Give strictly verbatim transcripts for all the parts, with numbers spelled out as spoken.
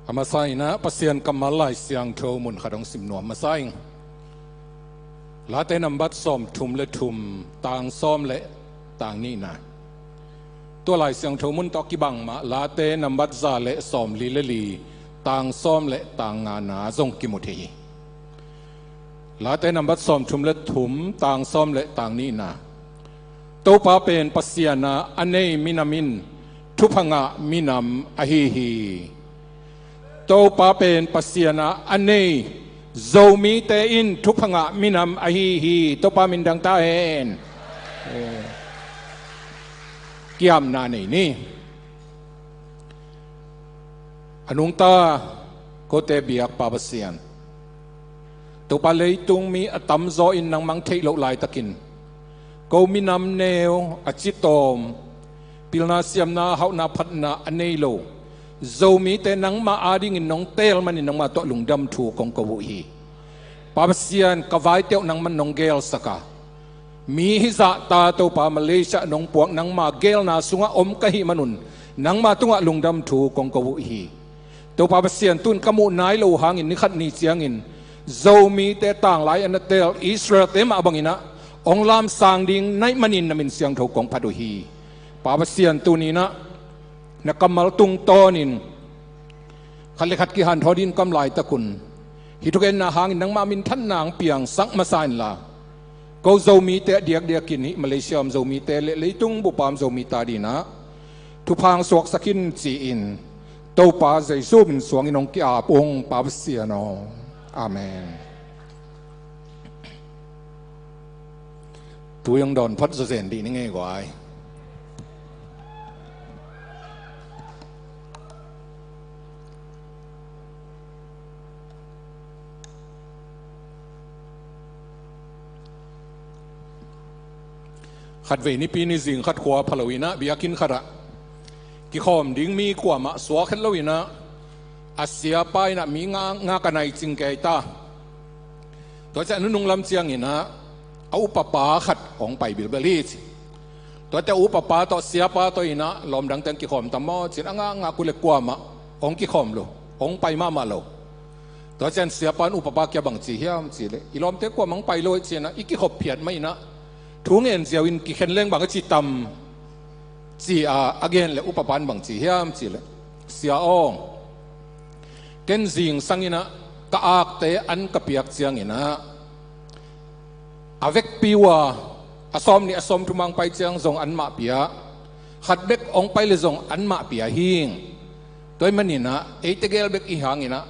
A masa in ah Pasian kammal Lai Siangtho mun khat hong sim nuam masa ing. Late nambat sawmthum le thum, tang sawm le tang nihna. Tua Lai Siangtho mun tawh kibang mah Late nambat za le sawmli le li, tang sawm le tang ngana zong kimu thei hi. Late nambat sawmthum le thum, tang sawm le tang nihna. Topa pen Pasian a a nei minam in thupha ngah minam ahi hi. Topa pen Pasian a a nei Zomite in thupha ngah minam ahi hi. Topa min thang ta hen. Kiamna nei ni. A nungta kote biak Pa Pasian, Topa, leitung mi a tamzaw in nangmah hong theih loh laitakin, ko minam neu a citawm, pilna siamna hauhna phatna a nei lo Zomite nangmah adingin nong teel manin nangmah tawh lungdam thu kong ko uh hi. Pa Pasian, ka vaite uh nangmah nong geelsak a, mi hizahta Topa Malaysia nong puak nangma geelna sungah om ka hih manun nangma tungah lungdam thu kong ko uh hi. Topa Pasian, tun ka muh nai lo hangin ni khat ni ciangin Zomite tanglai a na teel Israelte mah bangin ah hong lamsang ding na hih manin na min siangtho kong phat uh hi. Pa Pasian, tuni-in ah na kammal tungtawnin khat le khat kihanthawn ding ka om laitakun, hih thugenna hangin nangmah minthanna hong piangsak masa inla, ko Zomite a diakdiakin hih Malaysia om Zomite le leitung bup a om Zomite adingin ah thupha hong suaksak in ci-in Topa Jesu min suangin hong ki-ap ung, Pa Pasian aw. Amen. Tui hong dawn phot zawzen dih ni ngei guai. Khatvei nipi ni zing khat khua pha lo-in ah biakinn khatah kikhawm ding mi kuamah suak het lo-in ah, a siapa in ah mi nga, nga ka nai cing kei ta. Tua ciang a nunung lam ciangin ah a upapa khat hong pai bilbel hi ci. Tuate a upapa tawh siapa tawh in ah lawm dangte hong kikhawm tam maw ci-in a ngakngak uh leh kuamah hong kikhawm lo, hong pai mahmah lo. Tua ciang siapa in upapa kiang bang ci hiam cih leh, i lawmte kuamah hong pai lo hi ci-in ah i kikhop phiat mah in ah thu ngen ziau in kikhen leng bang a ci tam ci-a a gen leh upapa in bang ci hiam cih leh, Sia aw, ken zingsang in ah ka akte an ka piak ciangin ah a vekpi uh a, a sawmnih a sawmthum hong pai ciang zong anmah pia, khat bek hong pai leh zong anmah pia hing. Tua ahih manin ah eite gel bek i hih hangin ah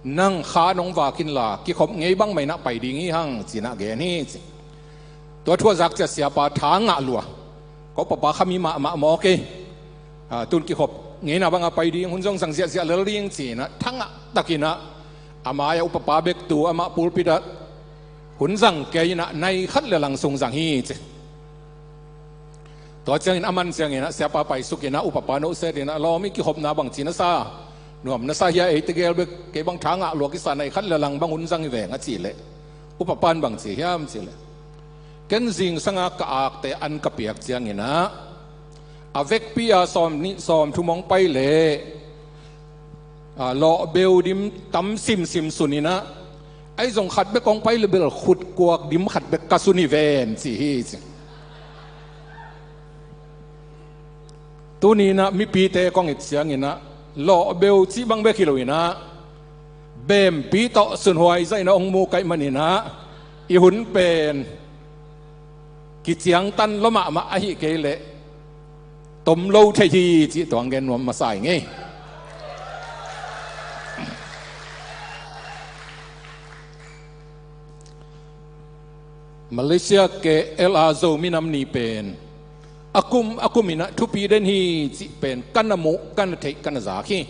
nang kha nong vak inla kikhop ngei bang mah in ah pai ding i hi hang ci-in ah gen hi ci. Tua thu a zak ciang siapa tha ngah lua. Ka upapa kha mi mahmah maw kei. Ah, tun kikhop ngeina bangah pai ding, hun zong zang ziahziah lel ding ci-in ah tha ngah takin ah a mai-ah upapa bek tu amah pulpit ah hun zang kei in ah nai khat le lang sung zang hi ci. Tua ciangin a man ciangin ah siapa paisuk in ah upapa nusia in ah, lawm, i kikhopna bang ci na sa? Nuam na sa hia, eite gel bek, kei bang tha ngah lua kisa, nai khat le lang bang hun zang hi veng a cih leh, upapa in bang ci hiam cih leh, ken zingsang a ka akte an ka piak ciangin ah a vekpi a sawmnih sawmthum hong pai leh, a, lawhbeu dim tam simsim sun in ah, ahi zong khat bek hong pai leh bel khutkuak dim khat bek ka sun hi ven ci hi ci. Tuni-in ah mipite kong it ciangin ah lawhbeu cih bang bek hi lo-in ah bempi tawh sunhuai zah in ah hong mu ka hih manin ah i hun pen kiciangtan lua mahmah, ahih kei leh tom lo thei hi cih tua hong gen nuam masa ing ei. Malaysia K L a Zomi Nam Ni pen a kum a kum in ah thupi den hi cih pen ka na muh, ka na theih, ka na zak hi.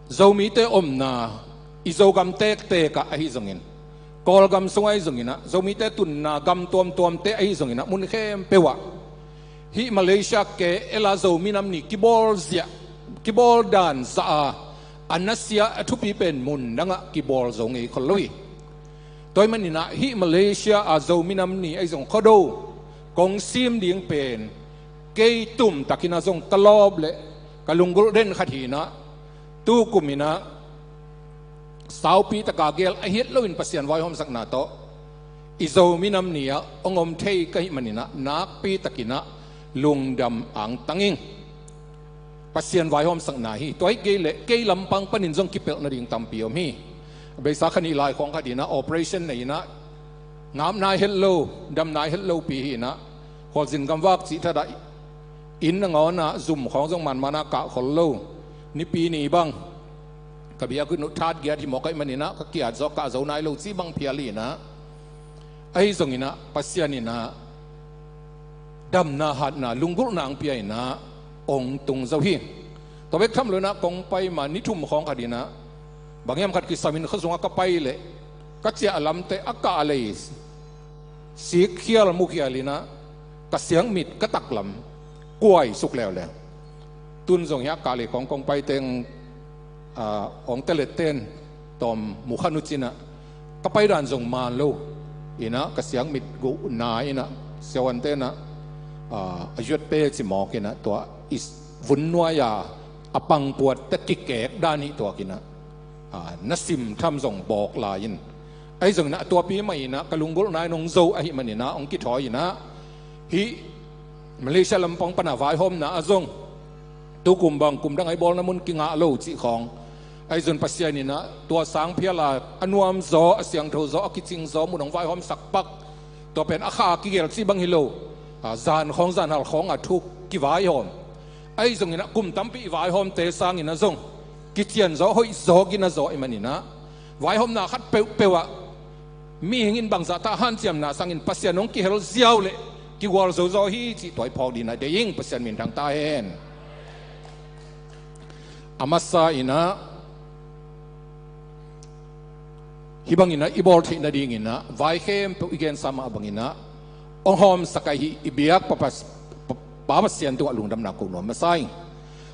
Zomite omna i Zogam tektek ah ahi zongin, Kawlgam sung ahi zongin ah, Zomite tunna gam tuamtuamte ahi zongin ah, mun khempeuh ah hih Malaysia K L a Zomi Nam Ni kibawl zia, kibawl dan zah a, a nasia a thupi pen mun dangah kibawl zo ngei khol lo hi. Tua ahih manin ah hih Malaysia a Zomi Nam Ni ahi zong, Khuado kong sim ding pen kei tumtakin ah zong ka lawp leh Ka lunggulh den khat hi inah, tukum inah saupi taka gel a hi het loin Pasian vaihawmsakna tawh i Zo minam ni-ah hong om thei ka hih man inah nakpi takinah lungdam angtang ing. Pasian vaihawmsakna hi. Tua hi kei leh kei lampang panin zong kipelh nading tampi om hi. A beisa kha nih lai khawng khat inah operation nei inah ngap nai het lo, dam nai het lopi hi inah, khualzin gamvak cih thatah inn nangawnah zum khawng zong manmanah kah khol lo. Nipi ni bang ka biakinn uh thatgiat hi mawk ahih man inah ka kiat zaw, kah zo nai lo cih bang phial hi inah, ahi zong inah Pasian inah damna hatna lunggulhna ang pia inah ong tung zo hi. Tua bek tham lo inah kong pai ma ni thum khawng khat inah bang hiam khat kisam in khuasungah ka pai leh ka ciah lamte a kah lei sikkhial mukhial inah ka siangmit ka taklam kuai suk leuleu. Tun zong hiah kah lei kong kong pai teng, ah, hong telet ten tawm mukhan uh cinah ka pai dan zong man lo inah ka siangmit guh na inah siahuante inah, ah, a yuat pe ci mawk inah tua i vun nuai-a a pangpuat ta kikek dan hi tuak inah, ah, na sim tham zong bawk lai in. Ahi zong inah a tuapi mah inah ka lunggulhna in hong zo ahih man inah hong kithawi inah hih Malaysia lampang pana vaihawmna ah zong tukum bang kum dang a i bawlna mun kingah lo cih khawng. Ahi zong Pasian inah tua sang phial a a nuam zaw, a siangtho zaw, a kicing zaw mun hong vaihawmsak pak. Tua pen a kha a kigel cih bang hi lo. Ah, zan khawng zan hal khawng a thuk kivaihawm. Ahi zong inah kum tampi i vaihawmte sang inah zong kician zaw, hoih zaw, gina zaw ahih man inah vaihawmna khat peuhpeuh ah mihing in bangzah ta hanciamna sangin Pasian hong kihel ziau leh kigual zozo hi cih tua i phawk dingin a deih ing. Pasian min thang ta hen. A masa inah hih bang inah i bawl theih nading inah vai khempeuh i gensa mah bang inah hong hawmsak ahi i biak Pa, Pa, Pa, Pa Pasian tungah lungdamna ko nuam masa ing.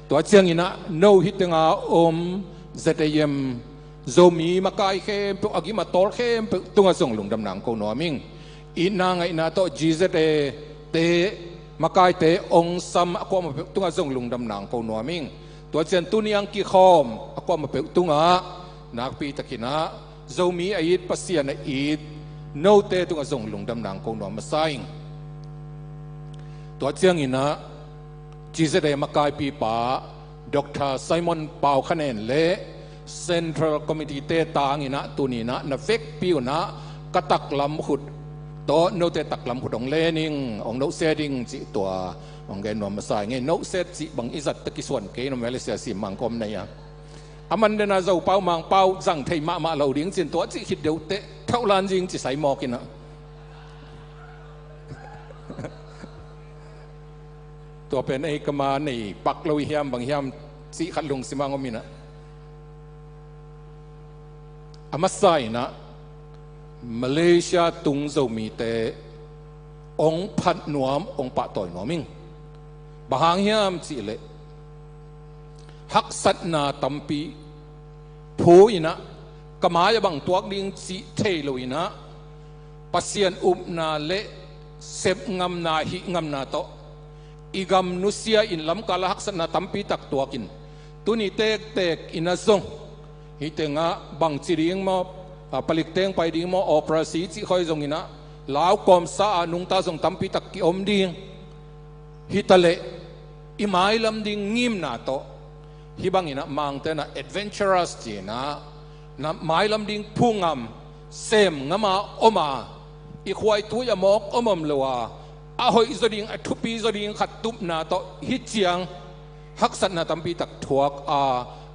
Tua ciang inah no hih tenga om Z A M Zomi makai khempeuh, a gim a tawl khempeuh tungah zong lungdamna ang ko nuam ing. Itna ngaihna tawh G Z A te makaite hong sam a kuamah peuh tungah zong lungdamna ang ko nuam ing. Tua ciang tuni ang kikhawm a kuamah peuh tungah nakpi takinah Zomi a it, Pasian a it note tungah zong lungdamna ang ko nuam masa ing. Tua ciang inah G Z A makaipipa Doctor Simon Pau Khanen le Central Committee te tang inah tuni inah na vekpi unah ka taklam khut tawh note taklam khut hong len ing, hong nohset ing cih tua hong gen nuam masa ing. Nohset cih bang i zat ta kisuan kei, no Malaysia sim mang kawm nei a, a man dena Zopau Mangpau zang thei mahmah lo ding cin tua cih khit deuh teh thauhlan zing ci sai mawk inah. Tua pen ei kama nei pak lo i hiam bang hiam cih khat lungsim ang om inah. A masa inah Malaysia tung Zomite hong phat nuam, hong pahtawi nuam ing. Bang hang hiam cihleh haksatna tampi phu inah ka mai-ah bang tuak ding cih thei lo inah Pasian upna le sepngamna, hihngamna tawh i gam nusia in lamkal ah haksatna tampi tak tuakin tuni tektek inah zong hih tengah bangci ding maw, a, palik teng pai ding maw, operasi cih khawng zong inah lau kawmsa a nungta zong tampi tak kiom ding. Hi taleh i mailam ding ngimna tawh hih bang inah Mangte inah adventurous ci inah, na mailam ding phu ngam, sem ngam a om a, i khuaitui a mawk om om lo a, a hoih zaw ding, a thupi zaw ding khat tupna tawh hih ciang haksatna tampi tak thuak a,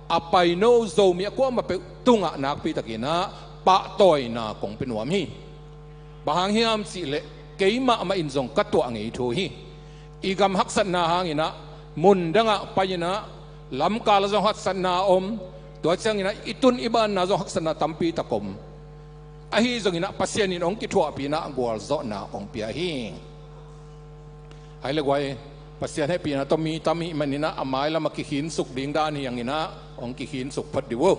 a paino Zomi a kuamah peuh tungah nakpi takinah pahtawina kong pia nuam hi. Bang hang hiam cihleh keimah mah in zong ka tuah ngei thu hi. I gam haksatna hang inah mun dangah pai inah lamkal ah zong haksatna om, tua ciang inah i tun i banna zong haksatna tampi tak om. Ahi zong inah Pasian in hong kithuahpih inah gualzawhna hong pia hi. Hai le guai, Pasian hehpihna tawh mi tam hih man inah a mailam a kikhinsuk ding dan hi ang inah hong kikhinsuk phot dih uh.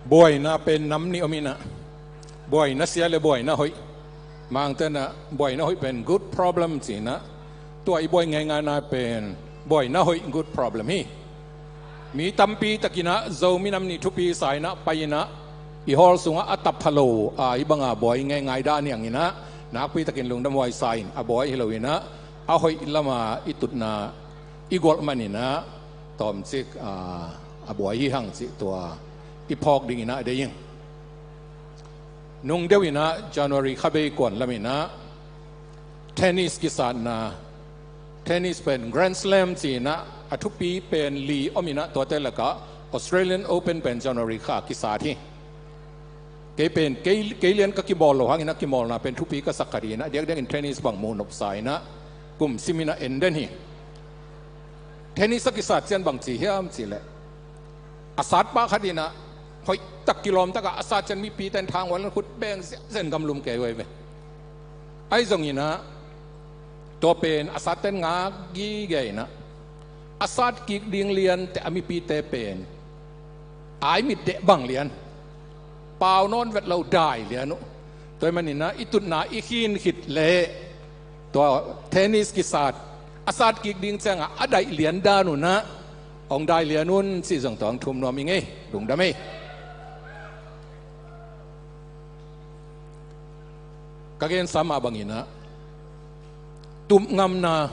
Buaina pen nam nih om inah, buaina sia le buaina hoih. Mangte inah buaina hoih pen good problem ci inah, tua i buai ngeingaina pen buaina hoih good problem hi. Mi tampi takinah Zomi Nam Ni thupi sa inah pai inah i hawl sungah a tap pha lo a, i banga buai ngeingai dan hi hang inah, nakpi takin lungdam huai sa in, a buai hi lo inah a hoih lama i tutna i gualh man inah tawmcik a, a buai hi hang cih tua i phawk ding inah deih ing. Nung deuh inah January kha bei kuan lam inah tennis kisatna, tennis pen Grand Slam ci inah a thupi pen li om inah, tuate lakah Australian Open pen January kha kisat hi. Kei pen kei, kei lian ka kimawl lo hang inah kimawlna pen thupi ka sak kha ding inah, diakdiakin tennis bang muh nopsa inah kum sim inah en den hi. Tennis a kisat ciang bang ci hiam cih leh, a satpa khat inah hoih tak kilawm takah a sat ciang mipite in thang huai lan khut beng ziahziah in gamlum kei huai ve. Ahi zong inah tua pen a satte in ngak gige inah, a sat kik ding lian teh a mipite pen ai mit deh bang lian, pau nawn vet lo dai lian uh. Tua ahih man inah i tutna i khin khit leh tua tennis kisat a sat kik ding ciangah a daih lian dan un ah hong dai lian un cih zong tua hong thum nuam ing ei. Lungdam ei. Ka gensa mah bang inah tup ngamna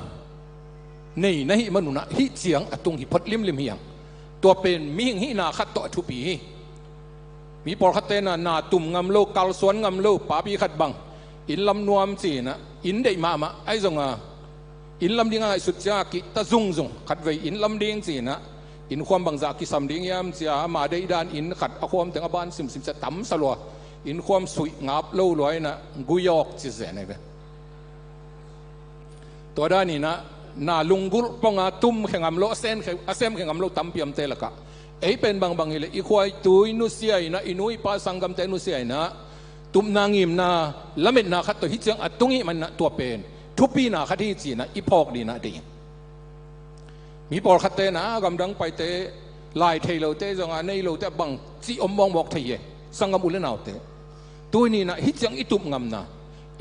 nei na hih man un ah hih ciang a tung hi phot limlim hi hang. Tua pen mihing hihna khat tawh a thupi hi. Mi pawlkhatte na, na tum ngam lo, kalsuan ngam lo, papi khat bang inn lam nuam ci inah inn deih mahmah, ahi zong a inn lam ding a ngaihsut ciang a kihta zungzung, khatvei inn lam ding ci inah innkhuam bangzah kisam ding hiam ci a, ama deih dan inn khat a khuam teng a ban simsim ci a tamsa lua, innkhuam suih ngap lo lua inah gui awk ci zen ahi ve. Tua dan inah na lunggulh pong a tum khe ngam lo, a sem khe, a sem khe ngam lo tampi omte lakah ei pen bangbang hi leh i khuaitui nusia inah, i nu i pa sanggamte nusia inah tupna ngimna lametna khat tawh hih ciang a tung hih man inah tua pen thupina khat hi ci inah i phawk ding inah deih ing. Mi pawlkhatte na gamdang paite lai thei lote zong a nei lote a bang cih om mawkmawk thei hi. Sanggam u le naute, tuni inah hih ciang i tup ngamna,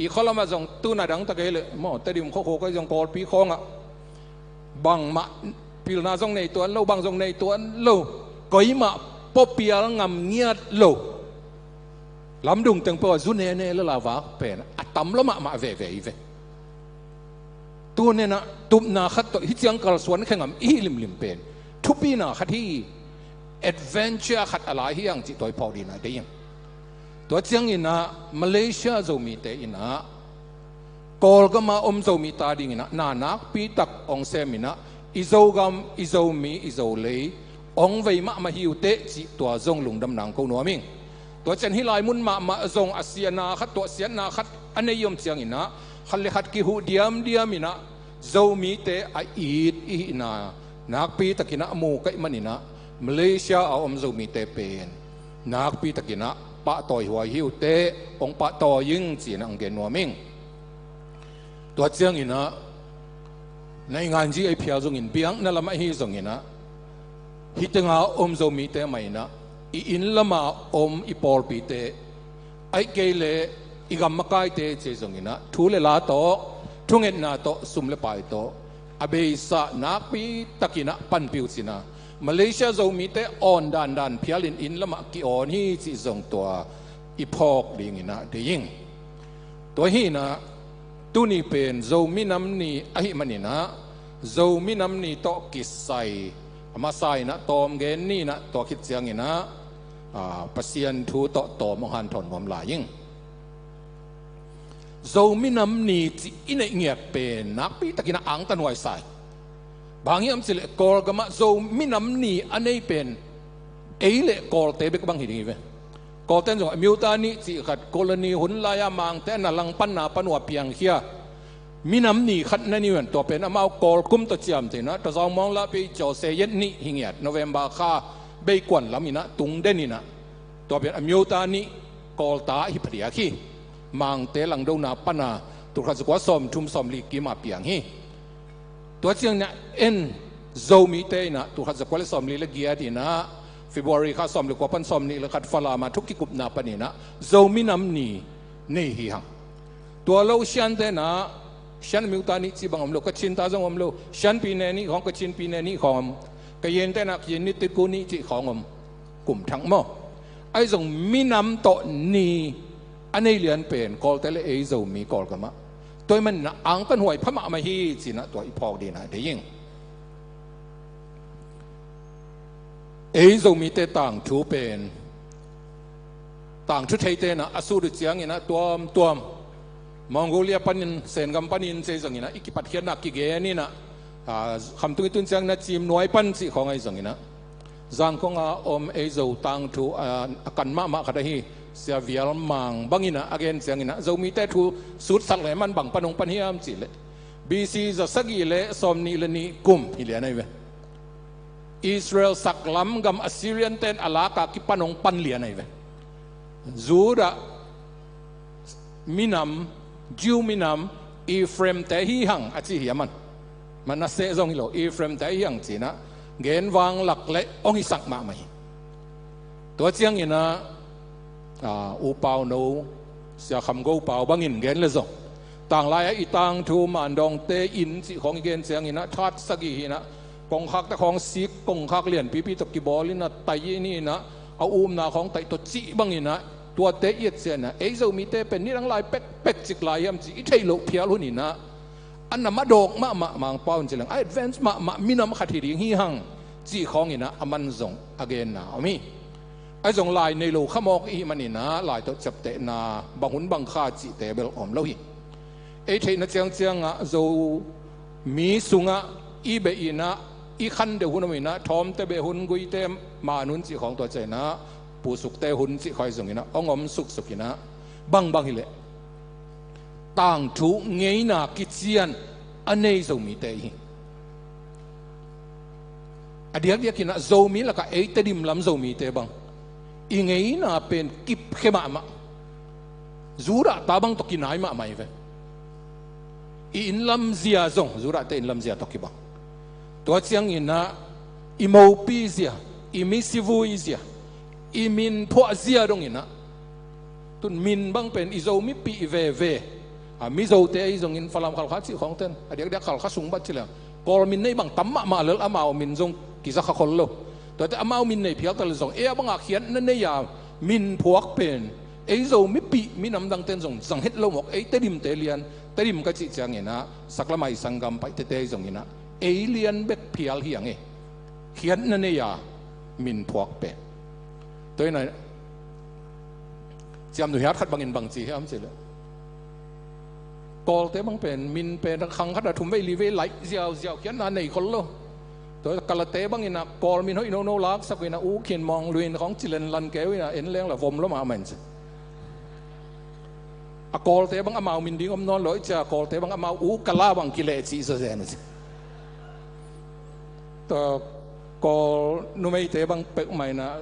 i khualam ah zong tuna dang tak ei leh maw, Tedim khuakhua kei zong Kawlpi khawngah bangmah pilna zong nei tuan lo, bang zong nei tuan lo, koimah puapial ngam ngiat lo, lamdung teng peuh a zu nene le lavak pen a tam lua mahmah veve hi ve. Tuni inah tupna khat tawh hih ciang kalsuan khe ngam i hih limlim pen thupina khat hi, adventure khat a lai hi hang cih tua i phawk ding inah deih ing. Tua ciang inah Malaysia Zomite inah Kawlgam a om Zomite ading inah na nakpi tak hong sem inah i Zogam, i Zomi, i Zolei hong vei mahmah hi uh teh cih tua zong lungdam nang ko nuam ing. Tua ciang hih lai mun mahmah zong a siatna khat, tua siatna khat a nei om ciang inah khat le khat kihuh diamdiam inah Zomite a it i hihna nakpi tak inah a mu ka hih man inah Malaysia a om Zomite pen nakpi tak inah pahtawi huai hi uh teh, hong pahtawi ing ci inah hong gen nuam ing. Tua ciang inah na i nganzi ei phial zongin biakna lam ahi zong inah hih teng a om Zomite mah inah i inn lam a om i pawlpite, ahih kei leh i gam makaite ci zong inah thu le la tawh, thungetna tawh, sum le pai tawh a beisa nakpi tak inah panpih uh ci inah Malaysia Zomite awn dandan phial in inn lam ah ki-awn hi cih zong tua i phawk ding inah deih ing. Tua hi inah tuni pen Zomi Nam Ni ahih man inah Zomi Nam Ni tawh kisai a masa inah tawm gen ni inah tua khit ciang inah, ah, Pasian thu tawh tawm hong hanthawn nuam lai ing. Zomi Nam Ni cih i neih ngiat pen nakpi tak inah angtan huai sa hi. Bang hiam cih leh Kawlgam ah Zomi Nam Ni a nei pen ei le Kawlte bek bang hi ding hi ve. Kawlte'n zong အမျိုးသားနေ့ cih khat colony hun lai a Mangte na langpanna pan uh a piangkhia minam ni khat na nei uh hen, tua pen amau Kawl kum tawh ciamteh inah Tazawng Mawng Lah Pei Caw Se Yet Ni hi ngiat, November kha bei kuan lam inah tung den inah tua pen အမျိုးသားနေ့ Kawlte hi phadiak hi. Mangte langdona pan a tulkhat zakua sawmthum sawmli kim a piang hi. Tua ciang inah en Zomite inah tulkhat zakua le sawmli le giat inah February kha sawm le kua pan sawm nih le khat Falam ah thu kikupna panin ah Zo minam ni nei hi hang. Tua lo Shan te in ah Shan miuta nih cih bang om lo, Kachin ta zong om lo, Shan pi ne nih khawng, Kachin pi ne nih khawng om, Kayin te in ah Kayin ni titku nih cih khawng om. Kum thang maw? Ahi zong minam tawh ni a nei lian pen Kawlte le ei Zomi Kawlgam ah. Tua ahih manin ah ang kan huai pha mahmah hi ci-in ah tua i phawk ding ah deih ing. Ei Zomite tangthu pen, tangthu theite in ah a sut uh ciangin ah tuamtuam Mongolia panin, Sengam panin ci zongin ah i kipatkhiatna kigen in ah, ah, Khamtung i tun ciangin ah Ciimnuai pan cih khawng ahi zongin ah Zangkong a om ei Zo tangthu, ah, a kan mahmah khat ahi Sia Vial Mang bangin ah a gen ciangin ah Zomite thu sutsak le man bang pan hong pan hiam cih leh B C za sagih le sawm nih le nih kum hi lian ahi ve. Israel saklam gam Assyrian ten a lak a kipan hong pan lian ahi ve. Judah minam, Jew minam, Ephraim te hi hang a ci hi a man. Manasseh zong hi lo, Ephraim te hi hang ci-in ah gen vang lak le hong hisak mahmah hi. Tua ciangin ah, ah, U Pau No, Sia Kham Go Pau bangin gen le zong, tanglai ah i tangthu Mandawngte inn cih khawng i gen ciangin ah that sagih hi-in ah kongkhakte khawng sik, kongkhak lianpipi tawh kibawl in ah tai in ah a umna khawng taih tawh cih bangin ah tuate i et ciangin ah ei Zomite pen nidang lai pekpek cik lai hiam cih i theih loh phial hun in ah a nam a dawk mahmah Mangpau in ci leng a advance mahmah minam khat hi ding hi hang cih khawngin ah a man zong a genna om hi. Ahi zong lai nei lo kha mawk i hih manin ah lai tawh ciaptehna bang hun bang kha cihte bel om lo hi. Ei theihna ciangciang ah Zomi sungah i beh in ah i khan deuh hun om in ah Thawmte beh hun, Guite man hun cih khawng, tua ciangin ah Pu Sukte hun cih khawng ahi zongin ah hong om suksuk in ah bangbang hi leh tangthu ngeina kician a nei Zomite hi. A diakdiak in ah Zomi lakah ei Tedim lam Zomite bang i ngeina pen kipkhia mahmah. Judah ta bang tawh kinai mahmah hi ve. I inn lam zia zong Judah te inn lam zia tawh kibang. Tua ciangin ah i mopi zia, i misivui zia, i min phuah zia dongin ah tun min bang pen i Zo mipih veve. A, Mizote ahi zongin Falam, Khalkha cih khawngten a diakdiak Khalkha sung bat ci leng Kawl min nei bang tam mahmah lel amau min zong kiza kha khol lo. Tuate amau min nei phial ta leh zong ei a bangah khiatna nei a min phuak pen ei Zo mipih minam dangten zong zang het lo mawk. Ei Tedimte lian, Tedim ka cih ciangin ah saklamai sanggam Paite te ahi zongin ah ei lian bek phial hi ang e. Khiatna nei a min phuak pen. Tua in ah ciamnuih hat khat bangin bang ci hiam cih leh Kawlte bang pen min pen khang khat a thum vei li vei laih ziauziau, khiatna nei khol lo. Tua Kalate bangin ah Kawl min hoih nono laksak uh in ah U Khin Maung Luin khawng ci lenlan kei uh in ah en leng la vom lo mahmah in ci. A Kawlte bang amau min ding om nawn lo, i cia Kawlte bang amau U Kala bang kileh cih zazen uh ci. Tua Kawl numeite bang peuhmah in ah,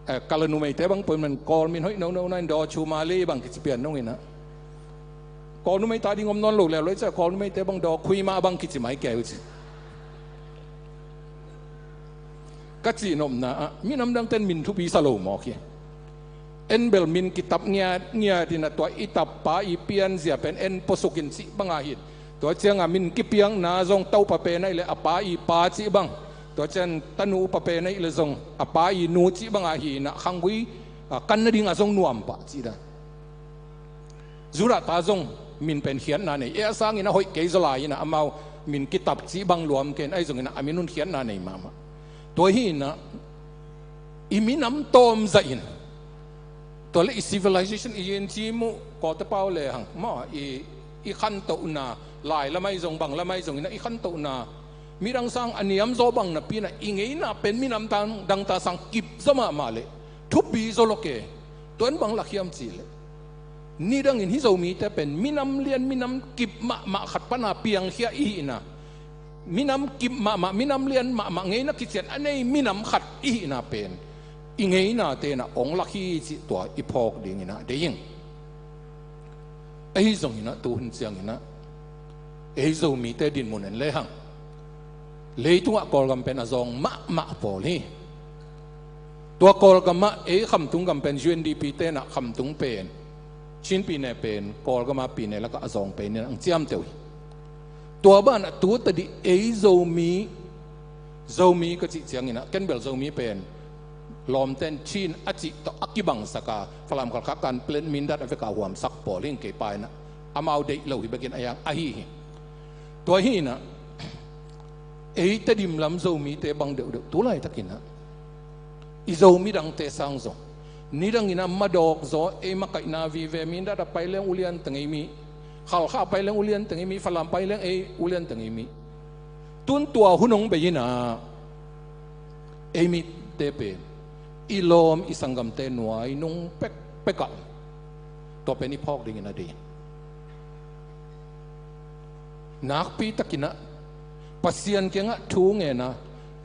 eh, Kala numeite bang peuhmah in Kawl min hoih nono na in Daw Chu Mali bang kici pian nung in ah Kawl numei ta ding om nawn lo leh lo i cia Kawl numeite bang Daw Khui Mah bang kici mai kei uh ci. Ka cihnopna ah minam dangten min thupi sa lo mawk hi. En bel min kitap ngiatngiat in ah tua i tappa i pianzia pen en puasukin cih bang ahi. Tua ciangah min kipiakna zong Topa pen ahih leh a pa i pa cih bang, tua ciang tanu pa pen ahih leh zong a pa i nu cih bang ahi in ah khanggui, ah, kan nading ah zong nuam pah cih dan. Judah ta zong min pen khiatna nei, ei a sangin a hoih kei zaw lai in ah amau min kitap cih bang luam kei in, ahi zongin ah a min un khiatna nei mahmah. Tua hi in ah i minam tawm zah in tua leh i civilization i yin ci muh Kawlte pau le hang maw, i, i khantohna lai lam ahi zong bang lam ahi zongin ah i khantohna midang sang a niam zaw bang napi in ah i ngeina pen minam dang, dang ta sang kip zaw mahmah leh thupi zaw lo ke. Tua in bang lak hiam cih leh nidangin hih Zomite pen minam lian minam kip mahmah khat pana piangkhia i hihna, minam kip mahmah, minam lian mahmah, ngeina kician a nei minam khat i hihna pen i ngeinate in ah ong lak hi cih tua i phawk dingin ah deih ing. Ahi zongin ah tuhun ciangin ah ei Zomite dinmun en lehang Leitungah Kawlgam pen a zawng mahmah pawl hi. Tua Kawlgamah ei khamtung gam pen U N D P tenah khamtung pen, Chin pine pen Kawlgama pine lakah a zawng pen in ang ciamteuh hi. Tua banah tu tadih ei Zomi, Zomi ka cih cianginah ken bel Zomi pen lawmten Chin a cih tawh a kibangsaka Falam Khalkha Kanpetlet Mindat a veka huamsak pawl hi ing. Kei pa inah amau deih lo hi bekin a yang ahi hi. Tua hi inah ei Tedim lam Zomite bang deuhdeuh tu laitakinah i Zomi dangte sang zong nidanginah madawk zaw, ei makaihna vive, Mindat a pai leng ulian teng ei mi, Khalkha a pai leng ulian teng ei mi, Falam pai leng ei ulian teng ei mi. Tun tua hun hong bei inah ei mite pen i lawm i sanggamte nuai nung pekpekah tua pen i phawk dingin a deih. Nakpitakinah Pasian kiangah thu ngena,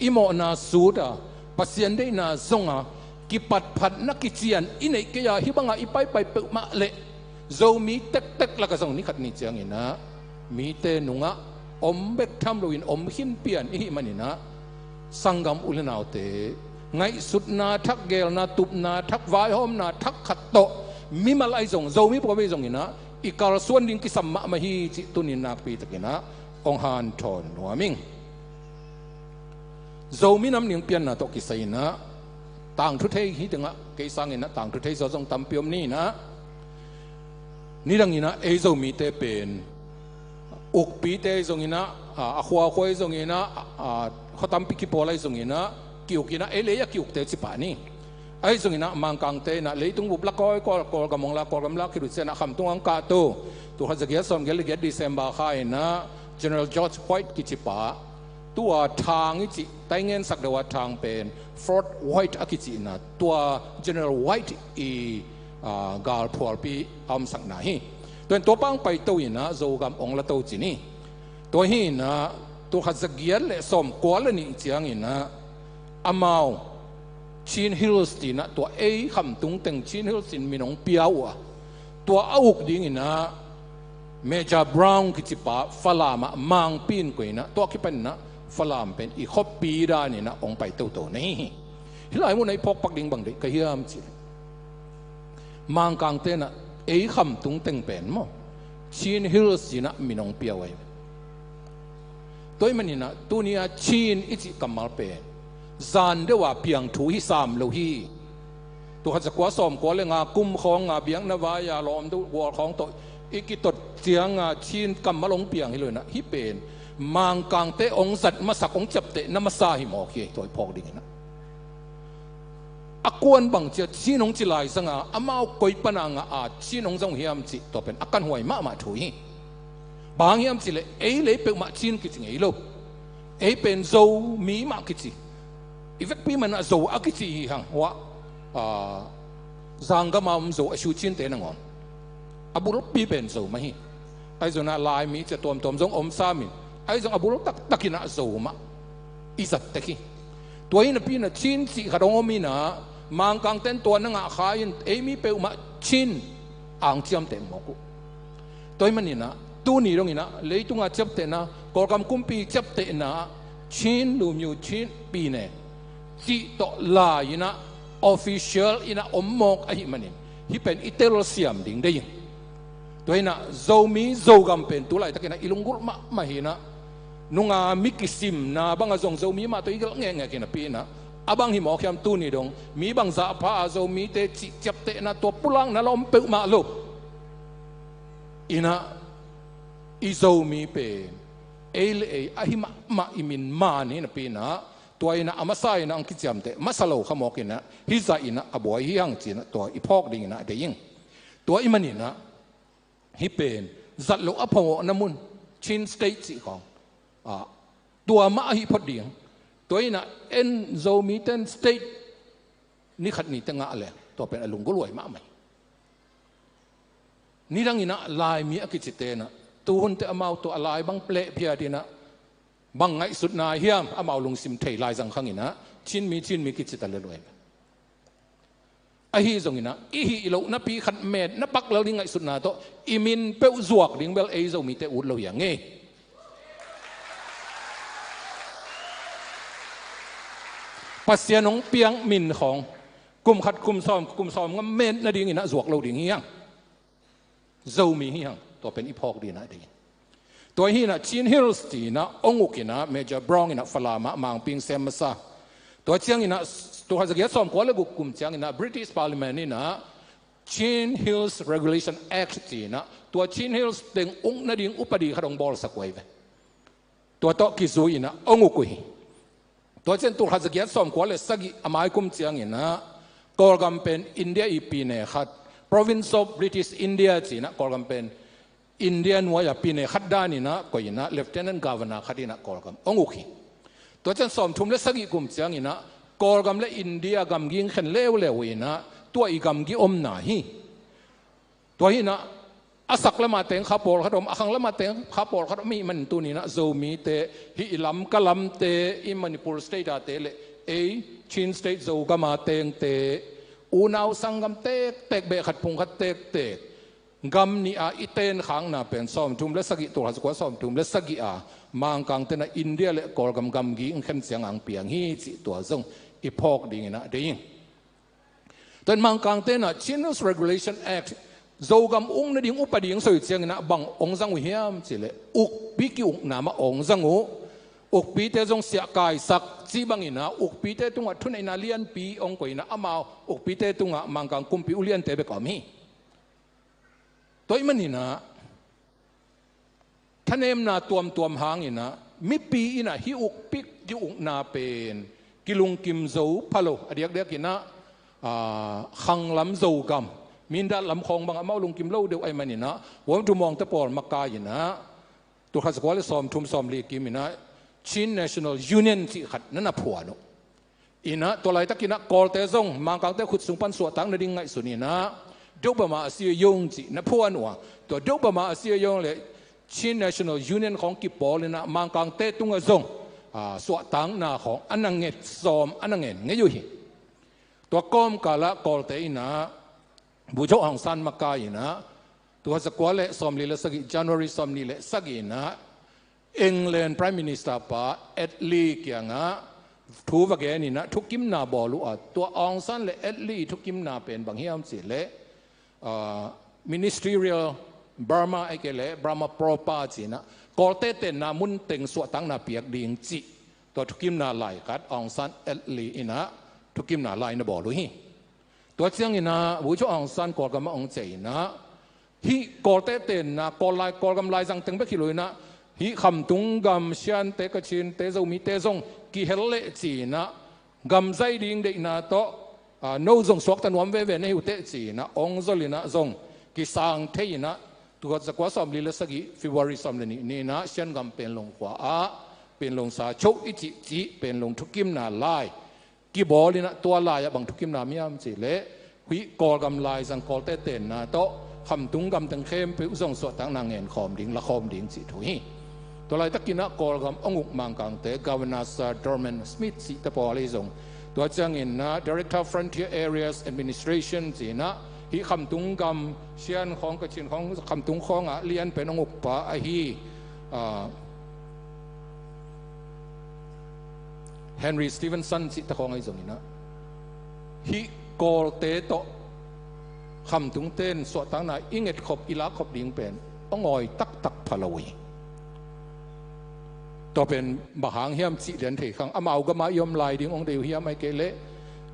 i mawhna suta, Pasian deihna zonga kipatphatna kician i neih kei a, hih banga i paipai peuhmah leh Zomi tektek lakah zong nikhat ni cianginah mite nungah om bek tham loin om khin pian i hih maninah sanggam u le naute ngaihsutna thak, geelna tupna thak, vaihawmna thak khat tawh mimal ahi zong, Zomi pawlpi zonginah i kalsuan ding kisam mahmah hi cih tunin nakpitakinah kong hanthawn nuam ing. Zomi nam ning pianna tawh kisai inah tangthu thei hi tengah kei sanginah tangthu thei zaw zong tampi om ni inah nidanginah ei Zomite pen ukpite ahi zonginah, a, a khuakhua ahi zonginah, a, a, khua tampi kipawl ahi zonginah ki-uk inah ei le ei a ki-ukte cipah ni. Ahi zonginah Mangkangte inah leitung bup lak kawikawi, Kawlgam hong la, Kawlgam lak khit uh cianah khamtung ang kahto, tul khat za giat sawm giat le giat December kha inah General George White kicipa, tua thang i cih, Taingen sak deuh a thang pen Fort White a kicihna, tua General White i, a, galphualpi a omsakna hi. Tua in tua pang paito inah Zogam ong la to ci ni. Tua hi inah tul khat za giat le sawm kua le nih cianginah amau Chin Hills tinah tua ei khamtung teng Chin Hills in min ong pia uh a, tua a uk dinginah Major Brown kicipa Falamah mangpi in koih inah tua kipaninah Falam pen i khuapi daninah ong pai toto na hi hi. Hih lai munah i phawkpak ding bang deih ka hiam cih leh Mangkang tenah ei khamtung teng pen maw Chin Hills cinah min ong pia uh ahi. Tua ahih maninah tuni-a Chin i cih kammal pen zan deuh a piang thu hi sam lo hi. Tul khat za kua sawm kua le nga kum khawng a biakna vai-a lawm deuh gual khawng tawh i kitot cianga Chin kammal ong piang hi lo inah hih pen Mangkangte ong zat masak ong ciapteh na masa hi mawk hi. Tua i phawk dinginah a kuan bang cia Chin ong ci lai zanga amau koi pana ngah a Chin ong zong hiam cih tua pen a kanhuai mahmah thu hi. Bang hiam cih leh ei le ei peuhmah Chin kici ngei lo. Ei pen Zomi mah kici. I vekpi manah Zo a kici hi hang. Huah, a, Zanggam a om Zo a shu Chin te nangawn a bulpi pen Zo mah hi. Ahi zonah Laimi cia tuamtuam zong om samin ahi zong a bul taktakinah Zo mah i zat tek hi. Tua hi napi inah Chin cih khat hong om inah Mangkang ten tua na ngah kha in ei mi peuhmah Chin ang ciamteh mawk uh. Tua ahih maninah tuni donginah leitunga ciaptehna Kawlgam kumpi ciaptehna Chin lumyo Chin pine cih tawh lai inah official inah om mawk ahih manin hih pen i telsiam ding dei in. Tua hinah Zomi Zogam pen tu laitakinah i lunggulh mahmah hinah nunga mi kisimna banga zong Zomi mah tawh i gelh ngekngek hinapi inah a bang hi mawk hiam tuni dong mi bangzah a pha a Zomite cih ciaptehna tua pulakna la om peuhmah lo. Inah i Zomi pen ei le ei ahi mahmah i min man hinapi inah tua inah a masa inah ang kiciamteh masa lo kha mawk inah hizah inah a buai hi hang cinah tua i phawk dinginah a dei ing. Tua i maninah hih pen zat loh a phawngawhna mun Chin State cih khawng ah tua mah ahi phot ding. Tua inah en Zomi ten state ni khat ni te ngah leng tua pen a lunggulh huai mahmah hi. Nidang inah Laimi a kici tenah tuhun te amau tua a lai bang pleh phiat inah bang ngaihsutna hiam amau lungsim thei lai zang khang inah Chinmi Chinmi kici ta lel uh ahi. Ahi zonginah i hih loh napi khat met na pak lel ding ngaihsutna tawh i min peuh zuak ding bel ei Zomite ut lo hi a ngei. Pasian hong piak min khawng kum khat, kum sawm, kum sawm nga met nadingin ah zuak lo ding hi hang. Zomi hi hang. Tua pen i phawk dingin ah ding. Tua hi-in ah Chin Hills ci-in ah hong uk in ah Major Brown in ah Falam ah mangpi sem masa. Tua ciangin ah tul khat za giat sawm kua le guk kum ciangin ah British Parliament in ah Chin Hills Regulation Act ci-in ah tua Chin Hills teng uk nading upadi khat hong bawlsak uh ahi ve. Tua tawh kizui-in ah hong uk uh hi. Tua ciang tul khat za giat sawm kua le sagih a mai kum ciangin ah Kawlgam pen India i pine khat, Province of British India ci-in ah Kawlgam pen India nuai-a pine khat danin ah koih in ah Lieutenant Governor khat in ah Kawlgam hong uk hi. Tua ciang sawmthum le sagih kum ciangin ah Kawlgam le India gamgi hong khen leuleu in ah tua i gamgi omna hi. Tua hi-in ah a sak lamah teng kha pawlkhat om, a khang lamah teng kha pawlkhat om ahih manin tuni-in ah Zomite, hih i Lamka lamte, i Manipur State-ate le ei Chin State Zogam a tengte, unau sanggam tektek, beh khat phung khat tektek, gam nih-a i tenkhakna pen sawmthum le sagih, tul khat za kua sawmthum le sagih a Mangkangte in ah India le Kawlgam gamgi hong khen ciangin hong piang hi cih tua zong i phawk dingin ah deih ing. Tua in Mangkangte in ah Chin Hills Regulation Act, Zogam uk nading upadi hong sawi ciangin ah bang hong zang uh hiam cih leh ukpi ki-ukna mah hong zang uh. Ukpite zong siahkaisak cih bangin ah ukpite tungah thuneihna lianpi hong koih in ah amau ukpite tungah Mangkang kumpi uliante bek a om hi. Tua ahih manin ah thanemna tuamtuam hangin ah mipi in ah hih ukpi ki-ukna pen kilungkim zo pha lo, a diakdiakin ah, aa, khanglam Zogam, Mindat lam khawng bang amau lungkim lo deuh ahih manin ah Vuam Tum Muangte pawl makai-in ah tul khat za kua le sawmthum sawmli kim in ah Chin National Union cih khat na na phuan uh. In ah tua laitakin ah Kawlte zong Mangkangte khut sung pan suahtak nading ngaihsun in ah Deuh Bama a sia yong cih na phuan uh a, tua Deuh Bama a sia yong le Chin National Union khawng kipawl in ah Mangkangte tungah zong, aa, suahtakna khawng a na nget sawm, a na ngen ngei uh hi. Tua kawmkal ah Kawlte in ah Bogyoke Aung San makai in ah tul khat za kua le sawmli le sagih, January sawmnih le sagih in ah England Prime Minister pa Attlee kiangah thu va gen in ah thukimna bawl uh a, tua Aung San le Attlee thukimna pen bang hiam cih leh, aa, Ministerial Burma ahih kei leh Burma Proper ci-in ah Kawlte tenna mun teng suahtakna piak ding cih tua thukimna lai khat Aung San Attlee in ah thukimna lai na bawl uh hi. Tua ciangin ah Bogyoke Aung San Kawlgam ah hong ciah in ah hih Kawlte tenna, Kawl lai, Kawlgam laizang teng bek hi lo in ah hih Khamtung gam, Shante, Kachinte, Zomite zong kihel leh ci-in ah gam zai ding deihna tawh, aa, no zong suakta nuam veve na hi uh teh ci-in ah hong zol in ah zong kisang thei in ah tul khat za kua sawmli le sagih February sawm le nih ni-in ah Shan gam Panglong khua ah Panglong sa choh i cih cih Panglong thukimna lai kibawl in ah tua lai-ah bang thukimna om hiam cih leh hih Kawlgam laizang Kawlte tenna tawh Khamtung gam teng khempeuh zong suahtakna ngen khawm ding, la khawm ding cih thu hi. Tua laitakin ah Kawlgam hong uk Mangkangte, Governor Sir Dorman Smith cihte pawl ahi zong, tua ciangin ah Director Frontier Areas Administration ci-in ah hih Khamtung gam, Shan khawng, Kachin khawng, Khamtung khawngah lian pen hong ukpa ahi, aa, Henry Stevenson cihte khawng ahi zongin ah hih Kawlte tawh Khamtungte in suahtakna i ngetkhop, i lakkhop ding pen a ngawi taktak pha lo uh hi. Tua pen bang hang hiam cih lian thei khang, amau gam ah i om lai ding hong deih uh hiam, ahih kei leh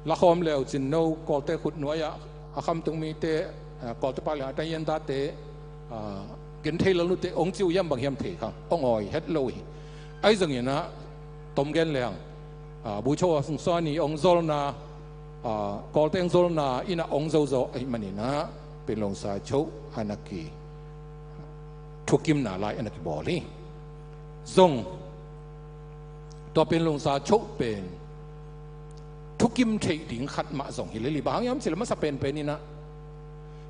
la khawm leu cin no Kawlte khut nuai-ah a Khamtung mite, aa, Kawlte palian a taiyendate, aa, gen thei lo nute hong ci uh hiam, bang hiam thei khang, a ngawi het lo uh hi. Ahi zongin ah tom gen leng, aa, Bogyoke Aung San i hong zolna, aa, Kawlte hong zolna in ah hong zo zawh ahih manin ah Panglong sa choh a na ki, thukimna lai a na kibawl hi. Zong tua Panglong sa choh pen thukim theih ding khat mah zong hi lel hi. Bang hang hiam cih leh masa penpen in ah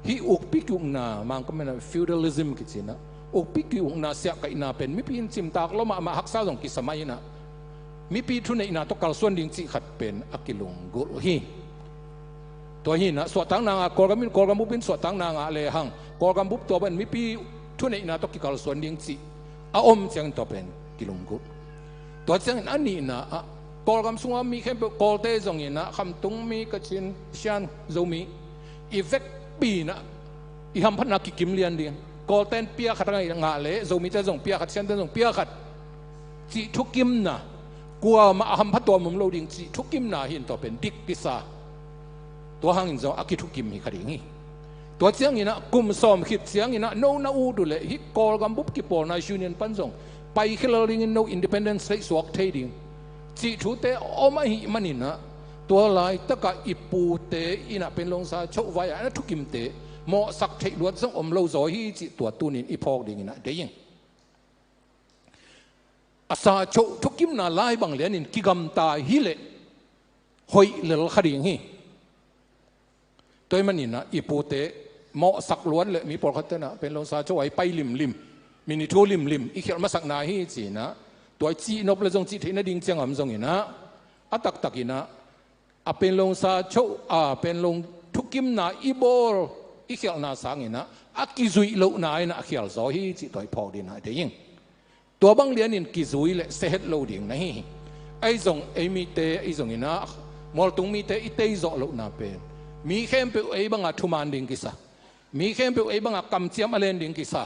hih ukpi ki-ukna, Mangkam in ah feudalism kici-in ah ukpi ki-ukna, siahkaihna pen mipi in cimtak lua mahmah, haksa zong kisa mai in ah mipi thuneihna tawh kalsuan ding cih khat pen a kilunggulh uh hi. Tua hi-in ah suahtakna ngah, Kawlgam in, Kawlgam bup in suahtakna ngah lehang Kawlgam bup tua bang mipi thuneihna tawh kikalsuan ding cih a om ciangin tua pen kilunggulh. Tua ciangin a nihna ah Kawlgam sunga mi khempeuh, Kawlte zong inah, Khamtung mi, Kachin, Shan, Zomi, i vekpi inah i hamphatna kikim lian ding. Kawlten pia khat a ngah leh Zomite zong pia khat, Shante zong pia khat cih thukimna, kuamah a hampha tuam om lo ding cih thukimna hi in, tua pen dik kisa. Tua hangin zong a kithukim hi kha ding hi. Tua cianginah kum sawm khit cianginah no na ut uh leh hih Kawlgam bup kipawlna union pan zong paikhia lel dingin no independent state suak thei ding cih thute om ahih maninah, tua laitakah i pute inah Panglong sa choh vai-ah na thukimte mawhsak theih luat zong om lo zaw hi cih tua tunin i phawk dinginah deih ing. A sa choh thukimna lai bang lianin kigamta hileh hoih lel kha ding hi. Tua ahih maninah i pute mawhsak luat leh mi pawlkhat tenah Panglong sa choh vai pai limlim, mi ni thu limlim i khialh masakna hi cinah, tua i cihnop le zong cih theih nading ciang om zonginah, a taktakinah a Panglong sa choh, a Panglong thukimna i bawl i khialhna sanginah a kizuih lohna inah a khial zaw hi cih tua i phawk dinah deih ing. Tua bang lianin kizui leh sia het lo ding na hi hi. Ahi zong ei mite, ei zonginah mualtung mite i tei zawh lohna pen mi khempeuh ei banga thuman ding kisa, mi khempeuh ei banga kamciam a len ding kisa,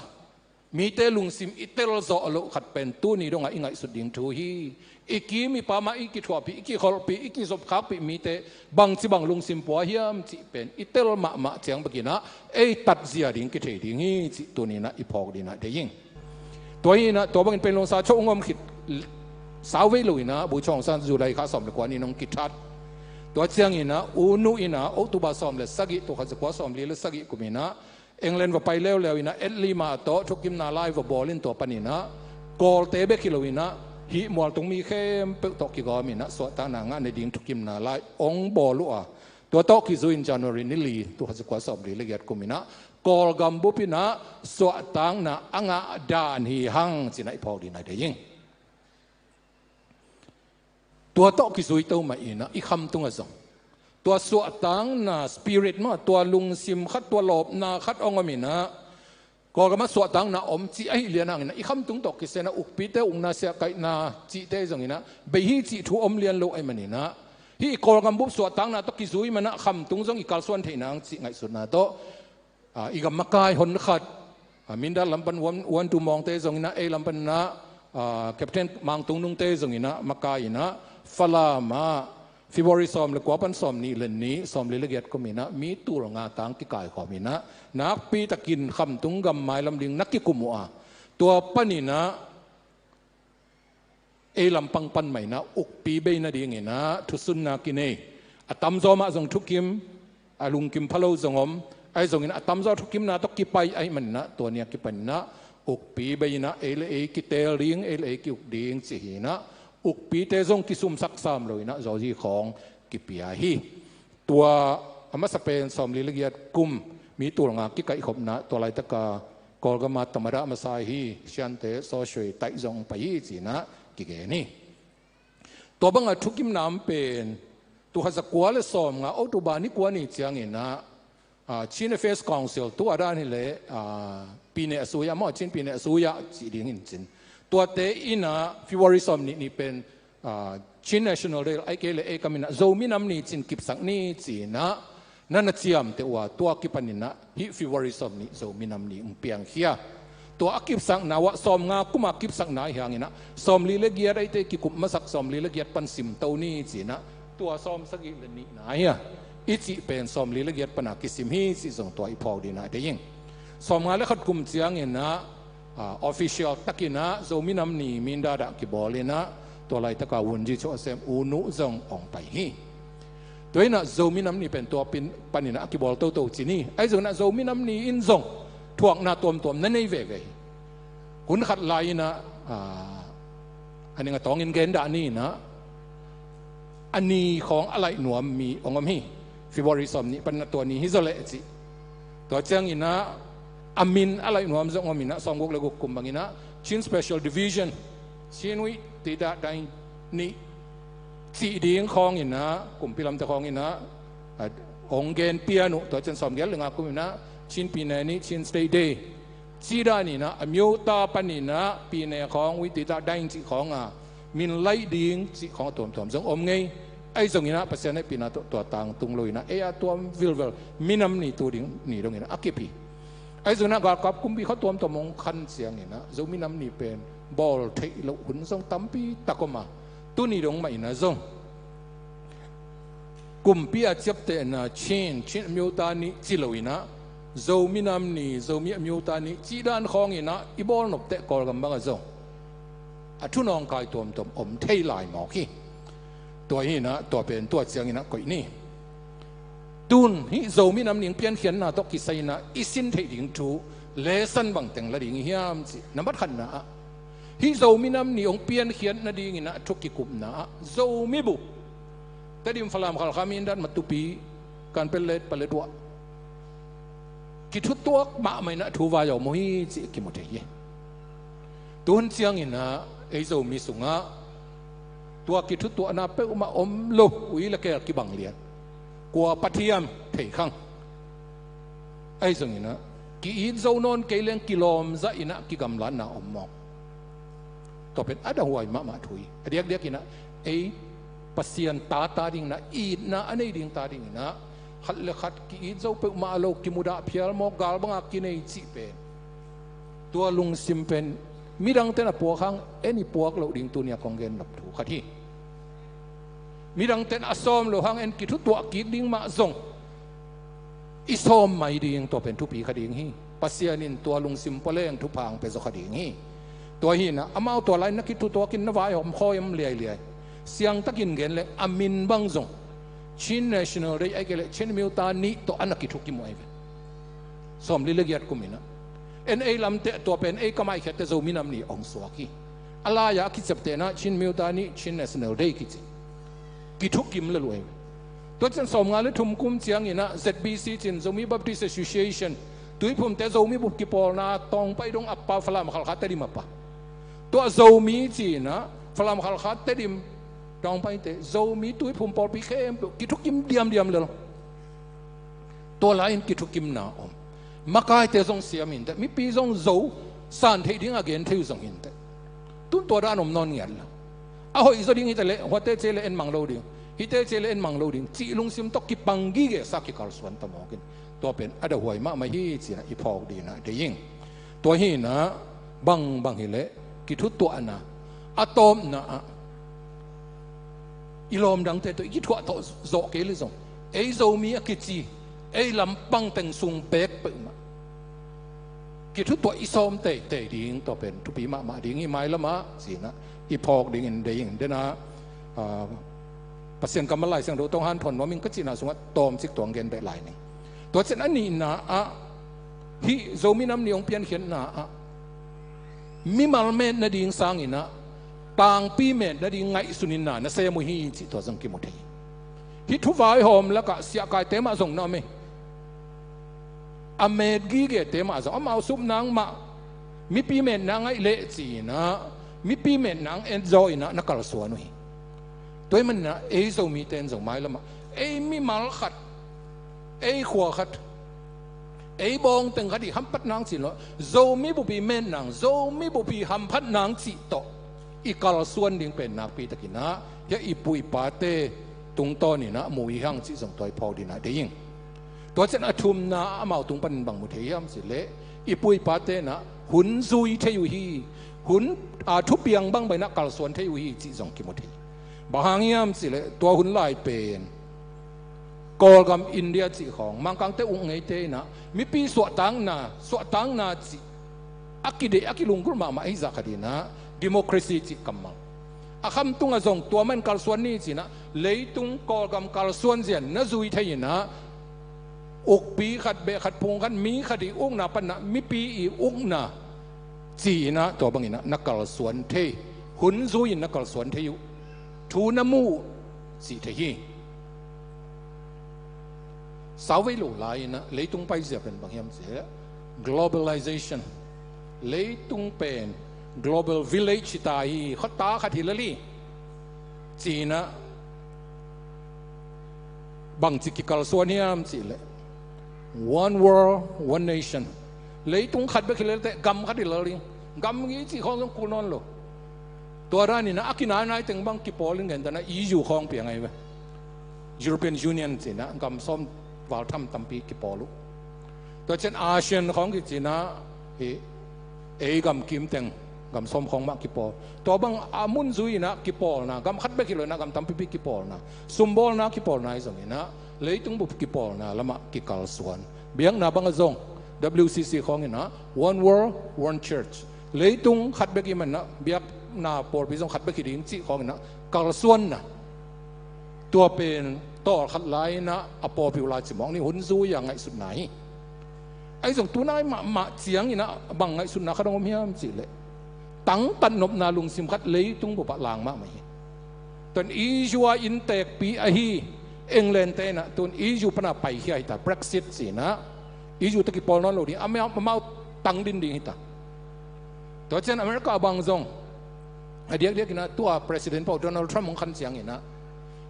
mite lungsim i tel zawh loh khat pen tuni dongah i ngaihsut ding thu hi. I kim i pam ah i kithuahpih, i kikholhpih, i kizopkhakpih mite bangci bang lungsim pua hiam cih pen i tel mahmah ciang bekinah ei tatzia ding kithei ding hi cih tuninah i phawk dinah deih ing. Tua hinah tua bangin Panglong sa choh hong om khit sauvei loinah Bogyoke Aung San July kha sawm le kua ni-in hong kithat. Tua cianginah U Nu inah October sawm le sagih, tul khat za kua sawmli le sagih kuminah England va pai leuleu inah Attlee Ma tawh thukimna lai va bawl in, tua paninah Kawlte bek hi loinah hih mualtung mi khempeuh tawh kigawm inah suahtakna ngah nading thukimna lai hong bawl uh a, tua tawh kizui in January ni li, tul khat za kua sawmli le giat kuminah Kawlgam bup inah suahtakna a ngah dan hi hang cinah i phawk dinah deih ing. Tua tawh kizui to mah inah i Khamtung ah zong tua suahtakna spirit mah, tua lungsim khat, tua lawpna khat hong om inah, Kawlgam ah suahtakna om cih ahih lian hanginah i Khamtung tawh kisai inah ukpite ukna, siahkaihna cihte zonginah bei hi cih thu om lian lo ahih maninah, hih i Kawlgam bup suahtakna tawh kizui manah Khamtung zong i kalsuan theih nang cih ngaihsutna tawh, a, i gam makai honkhat, a, Mindat lam pan One, One Two Maung te zonginah, ei lam paninah, a, Captain Mang Tung Nung te zonginah makai inah Falam ah February sawm le kua pan sawm nih le nih, sawmli le giat kuminah mi tul nga tang kikaikhawm inah nakpitakin Khamtung gam mailam ding na kikum uh a, tua paninah ei lampang pan mah inah ukpi bei nadinginah thusunna kinei. A tamzaw mah zong thukim, a lungkim pha lo zong om. Ahi zonginah a tamzaw thukimna tawh kipai ahih maninah tua ni a kipaninah ukpi bei inah ei le ei kiteel ding, ei le ei ki-uk ding cih hinah ukpite zong kisumsak sam loinah zawzi khawng kipia hi. Tua a masa pen sawmli le giat kum mi tul nga kikaihkhopna, tua laitaka Kawlgam ah tamada masa hi, Shante, Sawshwe, Taih zong pai hi cinah kigen hi. Tua banga thukimna om pen tul khat za kua le sawm nga October ni kua ni cianginah, a, Chin Affairs Council, tu a dan hileh, a, Pyine Ashuya maw, Chin Pyine Ashuya cih ding hi in cin. Tuate inah February sawm nih ni pen, a, Chin National Day, ahih kei leh ei kam inah Zomi Nam Ni cin kipsak ni cinah na na ciamteh uh a, tua kipaninah hih February sawm nih Zomi Nam Ni hong piangkhia. Tua a kipsakna uh ah sawm nga kum a kipsakna hi hanginah sawmli le giat, eite kikup masak sawmli le giat pan simto ni cinah tua sawm sagih le nihna hi a, i cih pen sawmli le giat pana kisim hi cih zong tua i phawk dinah deih ing. Sawm nga le khat kum cianginah, a, official takinah Zomi Nam Ni Mindat ah kibawl inah tua laitaka Wungyichow a sem U Nu zong hong pai hi. Tua inah Zomi Nam Ni pen tua pin, paninah a kibawl toto cin hi. Ahi zonginah Zomi Nam Ni in zong thuakna tuamtuam na nei veve hi. Hun khat lai inah, a, a ning a tawngin gen dah ni inah a ni khawng a laih nuam mi hong om hi. February sawm nih paninah tua ni hi zaw leh cih. Tua cianginah a min a laih nuam zong om inah sawmguk le guk kum banginah Chin Special Division, Chin Witidahdai Ni cih ding khawnginah kumpi lamte khawnginah, a, hong gen pian uh. Tua ciang sawmgiat le nga kuminah Chin Pyine Ni, Chin State Day. Cih dan inah a myota paninah Pyine khawng, Witidahdai cih khawng a min laih ding cih khawng a tuamtuam zong om ngei. Ahi zonginah Pasian hehpihna tawh tua tangtung loinah ei a tuam vilvel minam ni tu ding ni donginah a kip hi. Ahi zonginah galkap kumpi khua tuamtuam hong khan cianginah Zo minam ni pen bawl theih loh hun zong tampi tak om a, tuni dong mah inah zong kumpi a ciaptehna Chin, Chin a miuta nih ci loinah Zo minam ni, Zomi a miuta nih cih dan khawnginah i bawl nopteh Kawlgam bangah zong a thu nawngkai tuamtuam om thei lai mawk hi. Tua hinah tua pen tua cianginah koih ni. Tun hih Zo minam ni hong piankhiatna tawh kisai inah i sin theih ding thu lesson bangteng la ding i hiam cih na matkhatna ah, hih Zo minam ni hong piankhiat nadinginah thu kikupna ah Zomi bup, Tedim, Falam, Khalkha, Mindat, Matupi, Kanpetlet, Paletwa kithutuak mahmah inah thu vai a om uh hi cih kimu thei hi. Tuhun cianginah ei Zomi sungah tua kithutuahna peuhmah om lo, ui le keel kibang lian, kua pathiam thei khang. Ahi zonginah ki-it zo nawn kei leng kilawm zah inah kigamlatna om mawk. Tua pen a dahuai mahmah thu hi. A diakdiakinah ei Pasian ta ta dinginah itna a nei ding ta dinginah khat le khat ki-it zo peuhmah lo, kimudah phial mawk, gal banga kinei cih pen, tua lungsim pen midangte na puak hang en i puak loh ding tuni a kong gen nop thu khat hi. Midangte na a sawm loh hang en kithutuah kik ding mah zong i sawm mai ding tua pen thupi kha ding hi. Pasian in tua lungsim pua leng thupha hong pia zaw kha ding hi. Tua hinah amau tua lai na kithutuakin na vaihawm khawi om liailiai. Siangtakin gen leng a min bang zong Chin National Day ahi kei leh Chin miuta nih tawh a na kithukim uh ahi ve. Sawmli le giat kuminah en ei lamte tua pen ei kamaihkhiatte Zo minam ni hong suak hi. A lai-ah a kiciaptehna Chin miuta nih, Chin National Day kici kithukim le luai. Tua cian sawmnga le thum kum cianginah Z B C cin, Zomi Baptist Association, Tuiphumte Zomi bup kipawlna Tawngpai dong a pa, Falam, Khalkha, Tedim a pa. Tua Zomi cinah Falam, Khalkha, Tedim, Tawngpaite, Zomi Tuiphum pawlpi khempeuh kithukim diamdiam lel. Tua lai-in kithukimna om. Makaite zong siam inteh, mipi zong zo san theih ding a gen thei uh zong inteh. Tun tua dan om nawn ngiat lo. A hoih zaw ding hite leh huate cia le en mang lo ding, hite cia le en mang lo ding cih lungsim tawh kipang gige sa kikalsuan ta mawkin tua pen a dahuai mahmah hi cinah i phawk dinah dei ing. Tua hinah bangbang hileh kithutuahna a tawpna ah i lawm dangte tawh i kithuah tawh zawh kei le zong ei Zomi a kici ei lampang teng sung beek peuhmah kithutuah i sawm teitei ding tua pen thupi mahmah ding hi. Mailamah cinah i phawk dingin dei ing. Denah, ah, Pasian kammal Lai Siangtho tawh hanthawn nuam ing ka cihna sungah tawmcik tuang gen beh lai ning. Tua cian a nihna ah hih Zo minam ni hong piankhiatna ah mimal met nading sanginah tangpi met nading ngaihsun inna na sem uh hi cih tua zong kimu thei. Hih thuvaihawm lakah siahkaite mah zong na om hi. A met gigete mah zong amau sup nang mah mipi metna ngaih leh cinah mipi metna hong en zaw inah na kalsuan uh hi. Tua hih maninah ei Zomite in zong mailamah ei mimal khat, ei khua khat, ei bawngteng khat i hamphat nang cih lo, Zomi bupi met nang, Zomi bupi hamphat nang cih tawh i kalsuan ding pen nakpi takinah hia i pu i pate tungtawninah mu hi hang cih zong tua i phawk dinah dei ing. Tua cian a thumna amau tung panin bang mu thei hiam cih leh i pu i pate inah hun zui thei uh hi. Hun a thupiang bang bang inah kalsuan thei uh hi cih zong kimu thei. Bang hang hiam cih leh tua hun lai pen Kawlgam India cih khawng Mangkangte uk ngeite inah mipi suahtakna, suahtakna cih a kideih a kilunggulh mahmah ahi zah khat inah democracy cih kammal a khamtungah zong tua man kalsuan ni cinah leitung Kawlgam kalsuan zian na zui thei inah ukpi khat, beh khat, phung khat, mi khat i ukna panah mipi i ukna ci-inah tua banginah na kalsuan thei, hun zui-in na kalsuan thei uh, thu na mu uh cih thei hi. Sauvei lo lai-inah leitung paizia pen bang hiam cih leh globalization, leitung pen global village hi ta hi, khuata khat hi lel hi. Ci-inah bangci kikalsuan hiam cih leh one world, one nation. Leitung khat bek hi lel teh gam khat hi lel ding. Gam i cih khawng zong kul nawn lo. Tua danin ah a kinainai teng bang kipawl in, gentehna E U khawng piang ahi ve. European Union ci-in ah gam sawm val tham tampi kipawl uh. Tua ciang ASEAN khawng kici-in ah, hi, ei gam kim teng gam sawm khawng mah kipawl. Tua bang a mun zui-in ah kipawlna, gam khat bek hi lo-in ah gam tampipi kipawlna, sumbawlna kipawlna ahi zongin ah leitung bup kipawlna lamah kikalsuan. Biakna bang ah zong W C C khawng in ah One World, One Church. Leitung khat bek ahih manin ah biakna pawlpi zong khat bek hi ding cih khawng in ah kalsuanna. Tua pen tawlkhat lai-in ah a pawlpi uh lai cimawh ni, hun zui-a ngaihsutna hi. Ahi zong tunai mahmah ciangin ah bang ngaihsutna khat hong om hiam cih leh, tangtat nopna lungsim khat leitung bup ah lang mahmah hi. Tua-in E U a innteekpi ahi England te in ah tu-in E U pan a paikhia hi ta, Brexit ci-in ah. E U tawh kipawl nawn lo ding, amau, amau tang din ding hi ta. Tua ciang America bang zong a diakdiakin ah tua President pau Donald Trump hong khan ciangin ah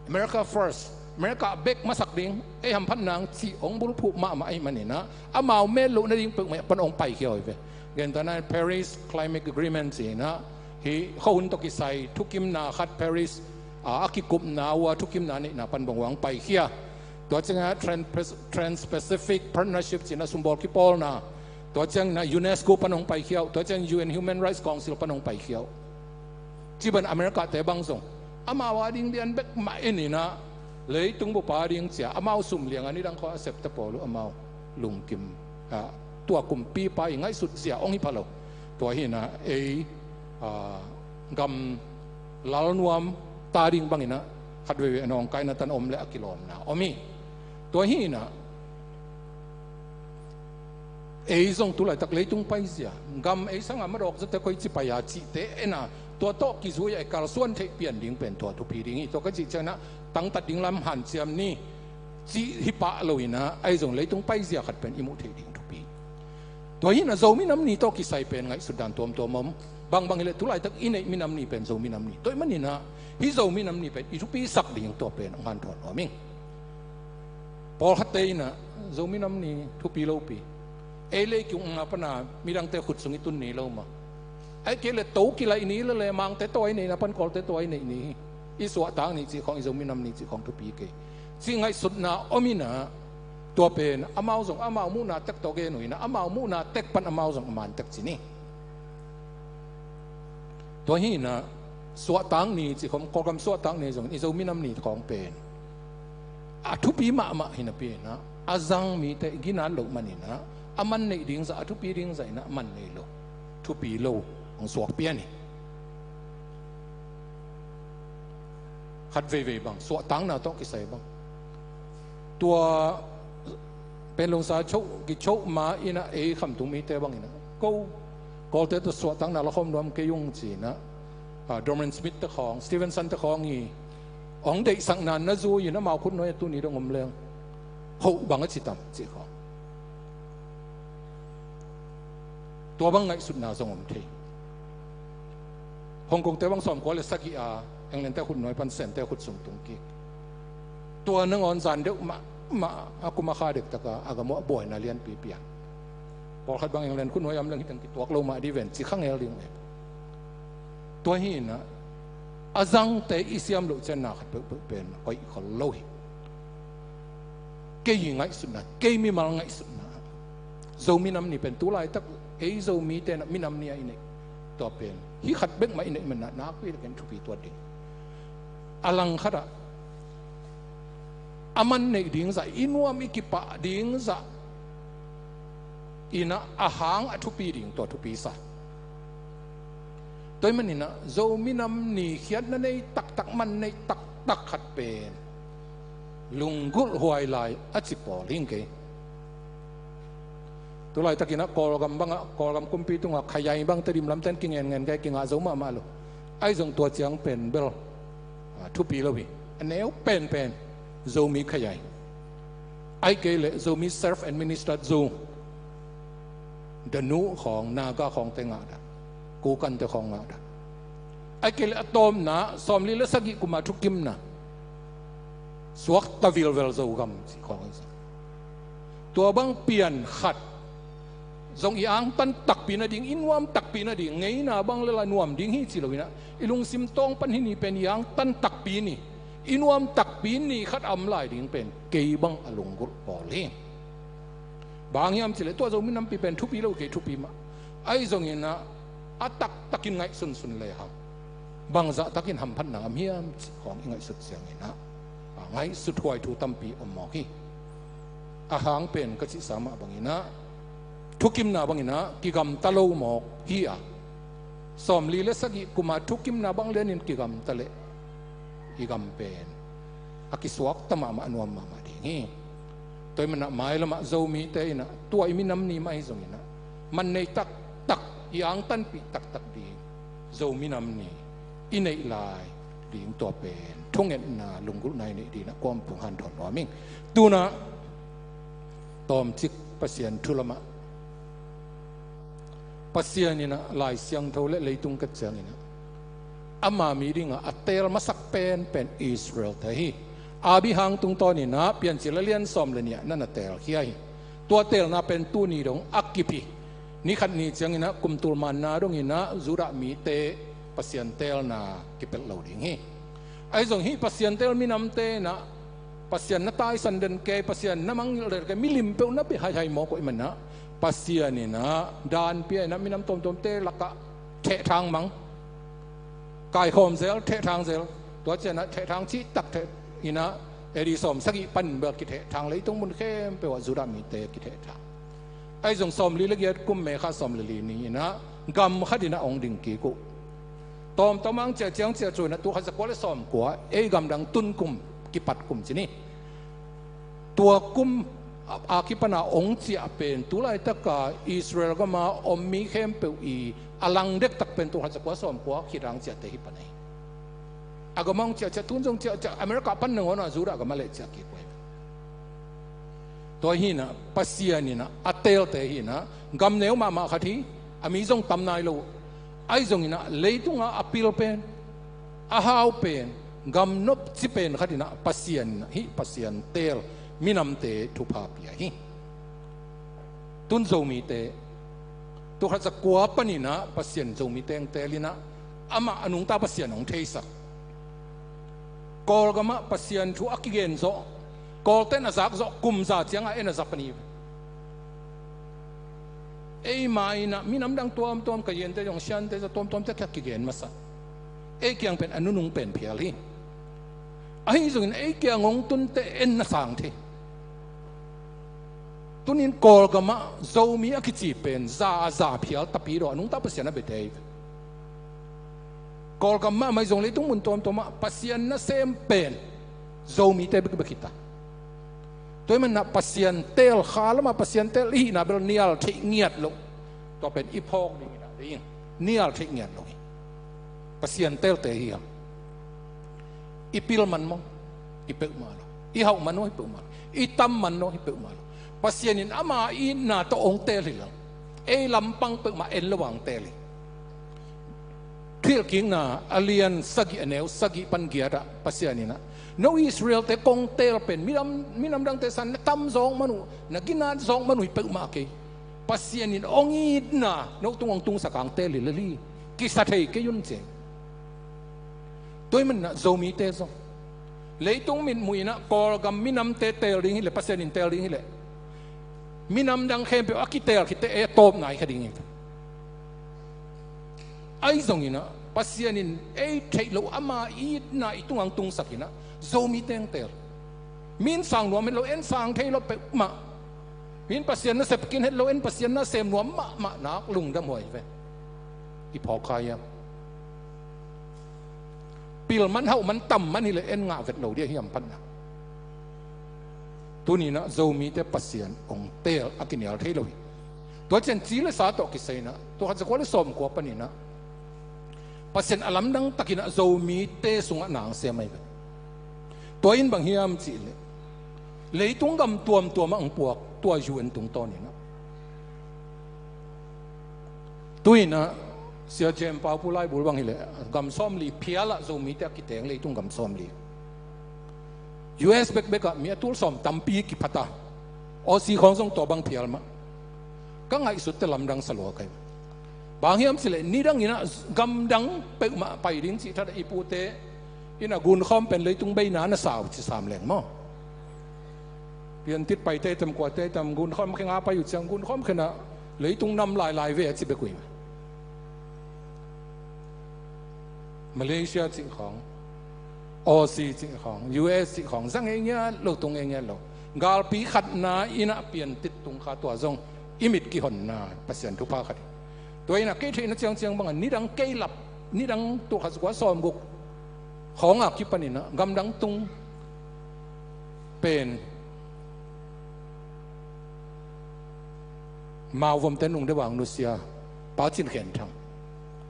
America first, America bek masak ding, ei hamphat nang cih hong bulphuh mahmah ahih manin ah amau met loh nading peuhmah pan hong paikhia uh hi ve. Gentehna Paris Climate Agreement ci-in ah, hi khuahun tawh kisai thukimna khat, Paris a, a kikupna uh a thukimna neihna pan bang uh hong paikhia. Tua ciangin ah Trans-, Trans-Pacific Partnership ci-in ah sumbawl kipawlna. Tua ciangin ah UNESCO pan hong paikhia uh. Tua ciangin U N Human Rights Council pan hong paikhia uh. Cih bang America te bang zong amau a ding lian bek mah en in ah, leitung bup a ding ci-a amau sum liang a nidang khawng a septe pawl uh amau lungkim, a, tua kumpipa i ngaihsut zia hong hi pha lo. Tua hi-in ah ei, a, gam lalnuam ta ding bangin ah khat veivei a nawngkaina tan om leh a kilawmna om hi. Tua hi-in ah ei zong tu laitak leitung paizia, gam ei sanga madawk zawte koici pai a cihte en a, tua tawh kizui-a i kalsuan theih pian ding pen tua thupi ding hi. Tua ka cih ciangin ah tangtat ding lam hanciam ni cih hi pah lo-in ah, ahi zong leitung paizia khat pen i muh theih ding thupi. Tua hi-in ah Zo minam ni tawh kisai pen ngaihsut dan tuamtuam om. Bangbang hi leh tu laitak i neih minam ni pen Zo minam ni. Tua ahih manin ah hih Zo minam ni pen i thupisak ding tua pen hong hanthawn nuam ing. Pawlkhatte in ah Zo minam ni thupi lopi, ei leh i kiung a pan a midangte khut sung i tun ni lo maw? Ahih kei leh to kilaih ni leh leh Mangte tawh i neihna pan Kawlte tawh i neih ni hi. I suahtak ni cih khawng, i Zo minam ni cih khawng thupi kei cih ngaihsutna om in ah, tua pen amau zong amau muhna tek tawh gen uh in ah, amau muhna tek pan amau zong a man tek ci ni. Tua hi-in ah suahtak ni cih khawng, Kawlgam suahtak ni zong i Zo minam ni khawng pen a thupi mahmah hi napi-in ah, a zang mite i ginat loh manin ah, a man neih ding zah, a thupi ding zah in ah a man nei lo, thupi lo hong suak pian hi. Khat veivei bang suahtakna tawh kisai bang, tua Panglong sa choh, kichoh ma-in ah ei khamtung mite bangin ah, ko Kawlte tawh suahtakna la khawm nuam kei ung ci-in ah, a, Dorman Smith te khawng, Stevenson te khawng i hong deihsakna na zui-in amau khutnuai a tuni dong om leng hoh bang a ci tam cih khawng. Tua bang ngaihsutna zong om thei. Hong Kongte bang sawmkua le sagih a Englandte khutnuai pan Sente khut sung tung kik. Tua nangawn zan deuh mahmah a kum a kha dektak a a gam uh ah buaina lianpi piang. Pawlkhat bang England khutnuai a om leng hi teng kituak lo mah ding ven ci kha ngel ding uh hi. Tua hi-in ah a zangte i siam loh ciang na khat peuhpeuh pen koih khol lo hi. Kei i ngaihsutna, kei mimal ngaihsutna, Zo minam ni pen tu laitak ei Zomite in ah minam ni a i neih, tua pen hih khat bek mah i neih manin ah nakpi takin thupi tuat ding. A langkhat ah a man neih ding zah, i nuam i kipah ding zah in ah a hang a thupi ding tua thupi sa. Tua ahih manin ah Zo minam ni khiatna nei taktak, man neih taktak khat pen lunggulh huai lai a ci pawl hi ing kei. Tu laitakin ah Kawlgam bangah, Kawlgam kumpi tungah Khayai bang Tedim lamte in kingenngen kei, kingah zo mahmah lo. Ahi zong tua ciang pen bel, a, thupi lo hi. A neu penpen Zomi Khayai, ahih kei leh Zomi Self Administered Zone, Danu khawng, Naga khawngte ngah dan, Kokante khawng ngah dan. Ahih kei leh a tawpna sawmli le sagih kum a thukimna suakta vilvel Zogam cih khawng hi. Tua bang pian khat Zong i angtan takpi nading, i nuam takpi nading, ngeina bang le la nuam ding hi ci lo inah, i lungsim tawng pan hih ni pen i angtan takpi ni, i nuam takpi ni khat a om lai ding pen kei bang a lunggulh pawl hi. Bang hang hiam cih leh tua Zomi nampi pen thupi lo kei, thupi mah. Ahi zong inah a taktakin ngaihsunsun lehang bangzah takin hamphatna om hiam cih khawng i ngaihsut ciang inah, a, ngaihsut huai thu tampi om mawk hi. A hang pen ka cihsa mah bang inah, thukimna bang inah kigamta lo mawk hi a, sawmli le sagih kum a thukimna bang lianin kigamta leh i gam pen a kisuakta mahmah, a nuam mahmah ding hi. Tua ahih manin ah mailam ah Zomite inah tua i minam ni mah ahi zong inah, man nei taktak, i angtanpih taktak ding Zomi Nam Ni i neih lai ding, tua pen thungetna, lunggulhna i neih ding inah kawm phung hanthawn nuam ing. Tu-in ah tawmcik Pasian thu lam ah, Pasian inah Lai Siangtho le leitung kat ciang inah ama mi dingah a teel masak penpen Israel-te hi. Abraham tungtawn inah Piancil a lian sawm le nih ah na na teelkhia hi. Tua teelna pen tuni dong a kip hi. Ni khat ni ciang inah kum tul manna dong inah Judah mite Pasian teelna kipelh lo ding hi. Ahi zong hih Pasian teel minamte inah Pasian na taisan den kei, Pasian na mangngilh den kei, milim peuh na bia haihai mawk uh ahih manin ah Pasian inah dan pia inah minam tuamtuamte lakah thehthang mang, kaikhawm zel, thehthang zel. Tua ciang inah thehthang cihtak theh inah A D sawm sagih panin bel kithehthang, leitung mun khempeuh ah Judah mite kithehthang. Ahi zong sawmli le giat kum May kha sawm le li ni inah gam khat inah hong ding kik uh. Tawmtawm hong ciah ciang ciah cuin ah tul khat za kua le sawm kua, ei gamdang tun kum, kipat kum ci ni. Tua kum a, a kipan a hong ciah pen tu laitaka Israel gama om mi khempeuh i a lang dektak pen tul khat za kua sawm kua khit a hong ciahte hi pan ahi. A gama hong ciah ciah, tun zong ciah ciah, America pan nangawn a Judah gama leh ciah kik uh hi. Tua hi inah Pasian inah a teelte hi inah gam neu mahmah khat hi. A mi zong tam nai lo. Ahi zong inah leitunga a pil pen, a hau pen, gam nopci pen khat inah Pasian inah hih Pasian teel minamte thupha pia hi. Tun Zomite, tul khat za kua panin ah Pasian Zomite hong teel inah amah a nungta Pasian hong theisak. Kawlgam ah Pasian thu a kigen zawh, Kawlte in a zak zawh kum za ciang a en a za pan hi. Eima inah minam dang tuamtuam, Kayente zong, Siante zong tuamtuamte kiang kigen masa. Ei kiang pen a nunung pen phial hi. Ahi zongin ei kiang hong tunte en na sang thei. Tunin Kawlgam ah Zomi a kici pen za a za phial tapi daw a nungta Pasian a biate hi. Kawlgam mahmah hi zong leitung mun tuamtuam ah Pasian nasem pen Zomite bekbek hi ta. Tua ahih manin ah Pasian teel, kha lamah Pasian teel i hihna bel nial theih ngiat loh. Tua pen i phawk ding inah ding, nial theih ngiat loh hi. Pasian teelte hi hang. I pil man maw, hi peuhmah lo. I hauh man maw, hi peuhmah lo. I tam man maw, hi peuhmah lo. Pasian in ama itna tawh hong teel hi lo. Ei lampang peuhmah en lo a hong teel hi. Thuhilhkikna a lian sagih a neu sagih pan giat ah Pasian inah, no Israelte kong teel pen minam, minam dangte san na tam zawk man uh, na ginat zawk man uh hi peuhmah kei. Pasian in hong itna no tung hong tungsak a hong teel hi lel hi. Kisa thei kei un ci. Tua ahih manin ah Zomite zong leitung mitmuh inah Kawlgam minamte teel ding hileh, Pasian in teel ding hileh, minam dang khempeuh a kiteel khitte ei a tawpna hi kha ding hi. Ahi zong inah Pasian in ei theih loh ama itna i tungah hong tungsak inah Zomite hong teel. Min sang nuam het lo, en sang thei lo peuhmah. Min Pasian nasep kin het lo, en Pasian nasem nuam mahmah nak lungdam huai ve. I phawk kha hiam? Pil man, hauh man, tam man hileh en ngah vet lo ding a hiam phatna. Tuni inah Zomite Pasian hong teel a kinial thei lo hi. Tua ciang ci le sa tawh kisai inah tul khat za kua le sawm kua panin ah Pasian a lamdang takin ah Zomite sungah na hong sem ahi ve. Tua in bang hiam cih leh leitung gam tuamtuam ah hong puak tua U N tungtawn inah. Tu inah Sia Jem Pau Pu Laibul bang hileh gam sawmli phial ah Zomite a kiteng, leitung gam sawmli. U S bekbek ah mi a tul sawm tampi kiphat a, Aussie khawng zong tua bang phial mah. Ka ngaihsut teh lamdang sa lua ka hi. Bang hiam cih leh nidang in ah gamdang peuhmah pai ding cih thadah i pute in ah gunkhawm pen leitung beina na sa uh ci sam leng maw. Piantit paite tam kuate tam gunkhawm khe nga pai uh ciang gunkhawm khe na leitung nam lailai ve a ci bek uh hi. Malaysia cih khawng, Aussie cih khawng, U S cih khawng zang ei ngiat lo, tung ei ngiat lo. Galpi khatna in ah piantit tung kha, tua zong i mit kihonna Pasian thupha khat hi. Tua in ah kei theihna ciangciang bangah nidang kei lap, nidang tul khat za kua sawm guk khawng a kipan in ah gamdang tung pen Mao vomte nungdeuh a nusia Pa Cin Khen Thang,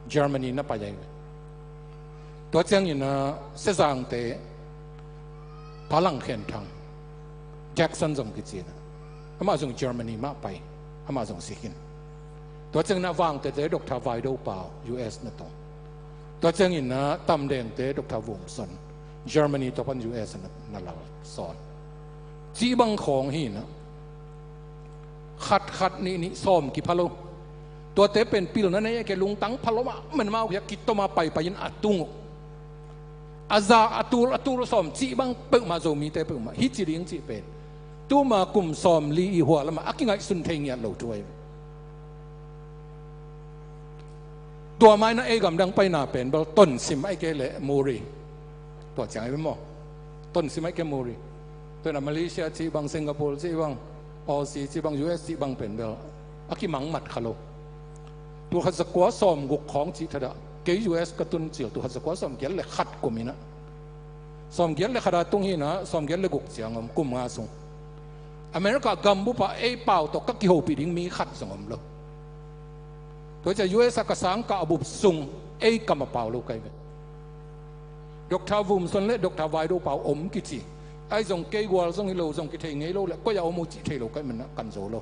Germany na pai ahi ve. Tua ciangin ah Sezangte Pa Lang Khen Thang, Jackson zong kici in ah, amah zong Germany mah pai, amah zong si khin. Tua ciangin ah Vangtete Doctor Vai Do Pau, U S na tong. Tua ciangin ah Tamdengte Doctor Vum Son, Germany tua pan U S na, na lal sawn. Cih bang khawng hi in ah khat khat nih nih sawm kipha lo. Tuate pen pilna nei a kei lungtang pha lo mah, men mau kia kitom a pai pai in a tung uh. A za a tul a tul sawm cih bang peuhmah Zomite peuhmah hi ci ding cih pen tuma kum sawm li i hua lamah a kingaihsun thei ngiat lo thu ahi. Tua mai na ei gamdang paina pen bel Tonsim ahi kei leh Muri. Tua ciang ahi maw. Tonsim ahi kei Muri. Tua na Malaysia cih bang, Singapore cih bang, Aussie cih bang, U S cih bang pen bel a kimang mat kha lo. Tul khat za kua sawm guk khawng cih thadah kei U S ka tun cil tul khat za kua sawm giat le khat kum in ah, sawm giat le khat a tung hi in ah sawm giat le guk ciang om, kum nga sung. America gambup ah ei pau tawh ka kihopih ding mi khat zong om lo. Tua ciang U S a ka sang ka a bup sung ei kam a pau lo ka hi ve. Doctor Vum Son le Doctor Vai Do Pau om kici. Ahi zong kei gual zong hi lo, zong kithei ngei lo le koi a om uh cih thei lo ka hih manin ah kan zo lo.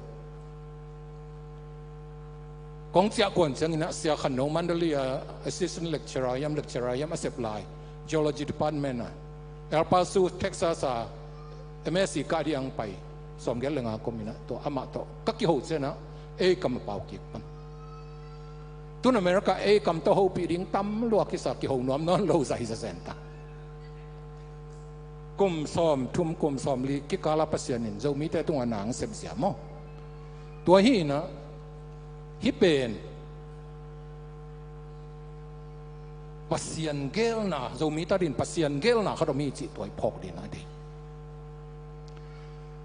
Kong ciah kuan ciangin ah Sia Khan No Mandalay a assistant lecturer hiam, lecturer hiam a sep lai, geology department a El Paso, Texas a M S C kah ding a pai, sawm giat le nga kum in ah tua amah tawh ka kiho ciang ah ei kam a pau kik pan. Tun America ei kam tawh hopih ding tam lua kisa, kiho nuam nawn lo zah hi zazen ta. Kum sawm thum, kum sawm li kikal a Pasian in Zomite tungah na hong sep zia maw. Tua hi in ah hih pen Pasian geelna, Zomi ta dingin Pasian geelna khat om hi cih tua i phawk dingin a deih.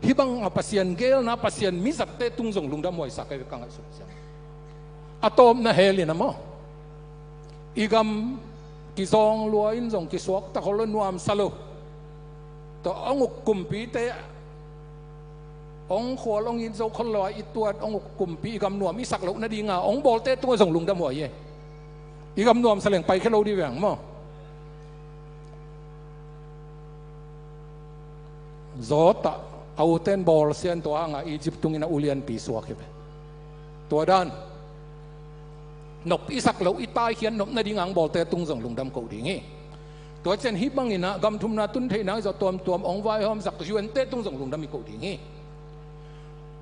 Hih bang a Pasian geelna, Pasian mizatte tung zong lungdam huaisak ahi ve ka ngaihsut ciang. A tawpna hell in ah maw, i gam kizawng lua in zong kisuakta khol lo, nuamsa lo. Tua hong uk kumpite hong khual hong it zo khol lo a i tuat hong uk kumpi i gam nuam i sak loh nadinga hong bawlte tungah zong lungdam huai hi. I gam nuamsa leng paikhia lo ding veng maw. Zawtah a uten bawlsia in tua hanga Egypt tungin a ulianpi suak hi ve. Tua dan nop i sak loh, i taikhiat nop nading a hong bawlte tung zong lungdam ko ding hi. Tua ciang hih bangin ah gam thumna tun theih nang i zawh tuamtuam hong vaihawmsak U N te tung zong lungdam i ko ding hi.